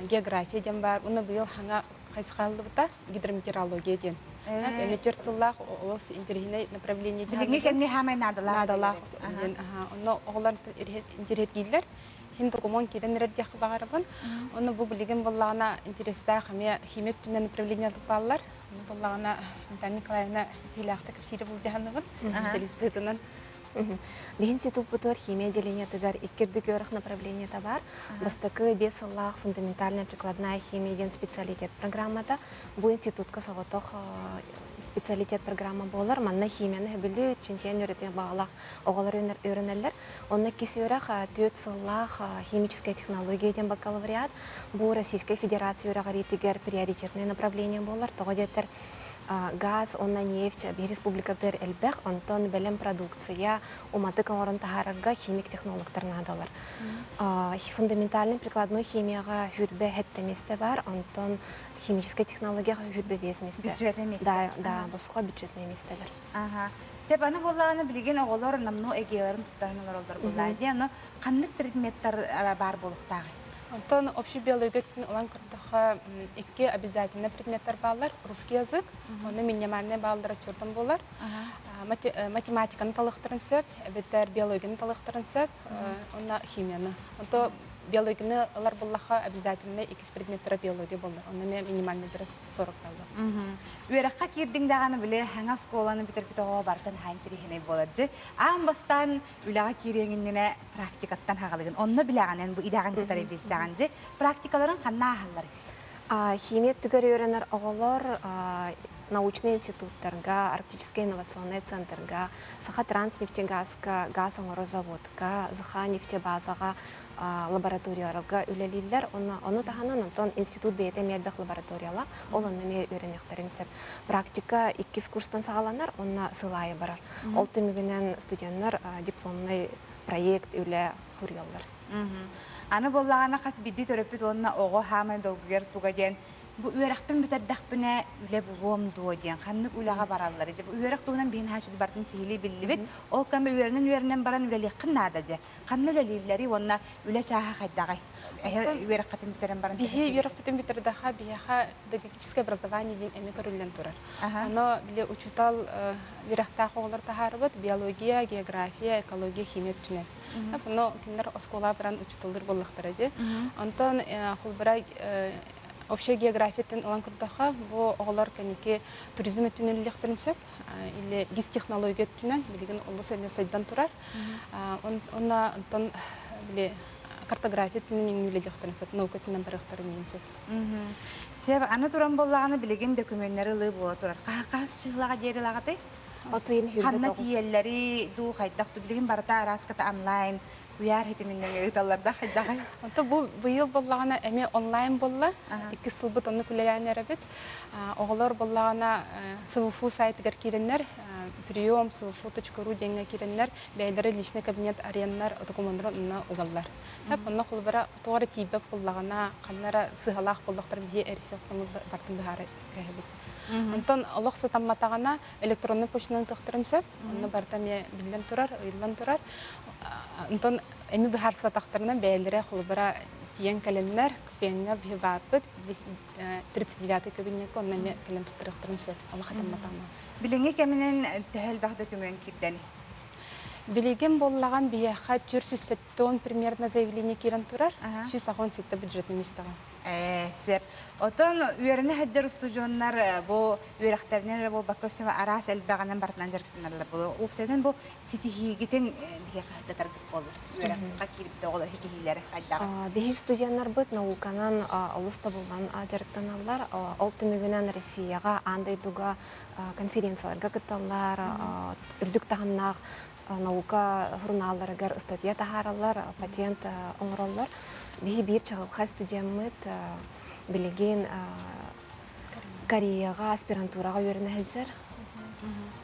география диэн баар. Онно быйыл хаҥа хайысхаллыбыта гидрометеорология диэн. Эми түөрт сыллаах олус интэриэһинэй направление диэн. Билиҥҥи кэмҥэ хаамай наадалаах. Наадалаах диэн. Онно оҕолор интэриэһиргииллэр. Хин докумуон киирэн эрэр диэххэ баҕарабын. Онно бу билигин буоллаҕына интэриэстээх эмиэ химия өттүнэн направление бааллар. Онно буоллаҕына Наталья Николаевна сиилээхтик кэпсиирэ булдьаһанныбын специалист быһыытынан. Биһи институппутугар химия отделениетыгар икки үрдүк үөрэх направлениета бар. Бастакы биэс сыллаах фундаментальная прикладная химия диэн специалитет программата. Бу институтка соҕотох специалитет программа буолар. Манна химияны сөбүлүү, чинчийэн үөрэтиэх баҕалаах оҕолор үөрэнэллэр. Онно иккис үөрэх түөрт сыллаах химическая технология диэн бакалавриат. Бу Российскай Федерация үөрэҕириитигэр приоритетное направление буолар. Тоҕо диэтэр газ уонна нефть биһи республикабытыгар элбэх, онтон бэлэм продукция уматык оҥорон таһаарарга химик-технологтар наадалар. Фундаментальный прикладной химияҕа хүрбэ хэттэ миэстэ бар, онтон химическай технологияҕа хүрбэ биэс миэстэ. Бюджетный миэстэ. Да, да, босхо бюджетный миэстэлэр. Ага. Сеп аны буоллаҕына билигин оҕолор намнуу эгиэлэрин туттаран олороллор буоллаа дии. Ону ханнык предметтар баар буолуохтааҕый? Онтон общий биология өттүн ылан көрдөххө, икки обязательный предметтэр бааллар. Русский язык, онно минимальный бааллара чурдан буолар. Математиканы талыахтарын сөп, эбэтэр биологияны талыахтарын сөп, онно химияны. Онто биологияны ылар буоллахха обязательно иккис предметтэрэ биология буолар. Онно эмиэ минимальныйдара 40 баллар. Үөрэххэ киирдиҥ даҕаны били хаҥа оскуоланы бүтэрбит оҕо барытын хаан тириһинэй буолар дьи. Аан бастаан үлэҕэ киириэҥ иннинэ практикаттан хаҕалыгын. Онно билэҕинэн бу идэҕин кытары билсэҕин дьи. Практикаларын ханна ааһаллар? Химия өттүгэр үөрэнэр оҕолор научнай институттарга, Арктическай инновационнай центрга, Саха Транснефтегазка, газ оҥорор заводка, ЗХ нефтебазаҕа лабораторияларга үлэлииллэр. Ону таһынан онтон институт бэйэтэ эмиэ элбэх лабораториялаах, ол онно эмиэ үөрэниэхтэрин сөп. Практика иккис курстан саҕаланар уонна сыл аайы барар. Ол түмүгүнэн студеннар дипломнай проект үлэ суруйаллар. Аны буоллаҕына хас биирдии төрөппүт уонна оҕо хаамай долгуйар туга диэн бу үөрэхпин бүтэрдэхпинэ үлэ булуом дуо диэн ханнык үлэҕэ бараллар дьэ бу үөрэх туһунан биһин хааччыт бартын сиһилии биллибит ол кэм үөрэнэн-үөрэнэн баран үлэлиэххин наада дьэ ханна үлэлииллэрий уонна үлэ чааһа хайдаҕай эһэ үөрэххитин бүтэрэн баран Биһи үөрэхпитин бүтэрдэхэ биһиэхэ педагогическое образование диэн эмиэ көрүллэн турар. Оно били учуутал үөрэхтээх оҕолор таһаарбыт биология, география, экология, химия өттүнэн. Ону кинилэр оскуола баран учууталлар буоллахтара дии. Онтон холбура общая география өттүн ылан көрдөххө, бу оҕолор кэнники туризм өттүнэн үлэлиэхтэрин сөп или гистехнология өттүнэн билигин олус эмиэ сайдан турар. Онно онтон били картография өттүнэн үлэлиэхтэрин сөп, наука өттүнэн барыахтарын иһин сөп. Сеп, аны туран буоллаҕына билигин дөкүмүөннэри ылыы буола турар. Хаһыс чыһылаҕа диэри ылаҕытый? Ханна тиийэллэри дуу хайдах дуу билигин барыта арааската онлайн куйаар хитиминнэн ыыталлар да хайдаҕый? Онто бу быйыл буоллаҕына эмиэ онлайн буолла. Иккис сылбыт оннук үлэлээн эрэбит. Оҕолор буоллаҕына СВФУ сайтыгар киирэннэр прием свфу.ру диэҥҥэ киирэннэр бэйэлэрэ личный кабинет арыйаннар докумуоннарын онно угаллар. Онно холобура тоҕо эрэ тиийбэт буоллаҕына, ханна эрэ сыыһалаах буоллахтар биһи эрийсэ охсоммут бартын быһаара кэһэбит. Онтон олох сатамматаҕына электроннай почтанан тыахтарын сөп. Онно барыта эмиэ биллэн турар, ыйыллан турар. Онтон эми быһаарсыбатахтарына бэйэлэрэ холобура тиийэн кэлэннэр КФЕН-ҥа биһи баарбыт 39 кабинекка онно эмиэ кэлэн туттарыахтарын сөп. Олох хатамматаҕына. Билиҥҥи кэминэн төһө элбэх документ киирдэн? Билигин буоллаҕын биһиэхэ 470 примерно заявление киирэн турар. 187 бюджетный местаҕа. Ээ, сөп. Отон үөрэнэ сылдьар устудьуоннар бу үөрэхтэринэн эрэ буолбакка өссө араас элбэҕинэн барытынан дьарыктаналлар буолуо. Уопсайынан бу ситиһиигитин биһиэхэ сырдатаргыт буоллар. Үөрэххэ киирбит оҕолор ситиһиилэрэ хайдаҕый? Биһи студеннарбыт науканан олус табыллан дьарыктаналлар. Ол түмүгүнэн Россияҕа, аан дойдуга конференцияларга кытталлар, үрдүк таһымнаах наука журналларыгар ыстатыйа таһаараллар, патент оҥороллор. Биһи биир чаҕылхай студеммыт билигин Кореяҕа аспирантураҕа үөрэнэ сылдьар.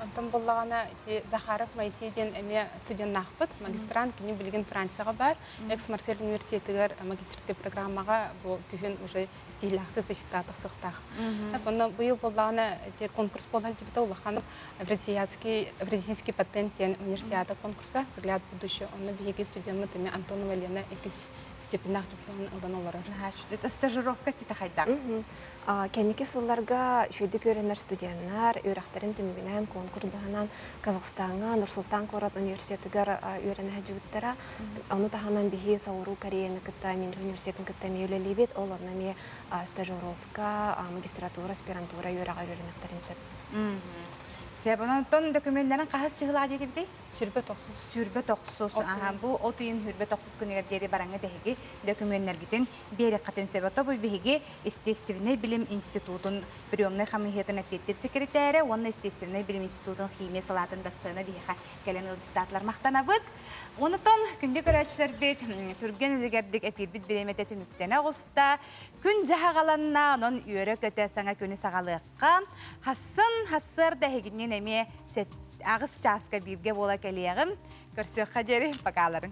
Онтон буллаҕына ити Захаров Моисей диэн эмиэ студеннаахпыт, магистрант, кини билигин Францияҕа баар, Экс-Марсель университетыгар магистрскай программаҕа бу күһүн уже стилляхты сочетаа тахсыахтаах. Онно быйыл буоллаҕына ити конкурс буола сылдьыбыта улахан Евразийский Евразийский патент диэн универсиада конкурса «Взгляд в будущее». Онно биһиги студеммыт эмиэ Антонова Лена иккис степеннээх дипломун ылан олорор. Это стажировка тита хайдах? Кэнники сылларга үчүгэйдик үөрэнэр студеннар үөрэхтэрин түмүгүнэн конкурс быһынан Казахстаҥҥа Нур-Султан куорат университетыгар үөрэнэ сылдьыбыттара. Ону таһынан биһи Соҕуруу Кореяны кытта Минджи университетын кытта эмиэ үлэлиибит. Ол онно эмиэ стажировка, магистратура, аспирантура үөрэҕэ үөрэниэхтэрин сөп. Сөп, онтон документарын хаһыс чыһылаа диэтибитий? 29. 29. Аха, бу от ыйын 29 күнүгэр диэри бараҥҥа тэһиги документаргытын биэрэххитин сөп. Ото бу биһиги естественнэй билим институтун приемнай хамыыһыйатын эппиэттиир секретарэ уонна естественнэй билим институтун химия салаатын доцена биһиэхэ кэлэн ыалдьыттаатылар махтанабыт. Онутон күндү көрөөччүлэрбит түргэн үлүгэрдик эпиирбит бириэмэтэ түмүктэнэ оҕуста. Күн дьаһаҕаланна, онон үөрэ-көтө саҥа күнү саҕалыахха. Хассын хассыарда эһигинниин эмиэ аҕыс чааска бииргэ буола кэлиэҕим. Көрсүөххэ диэри, покаларыҥ.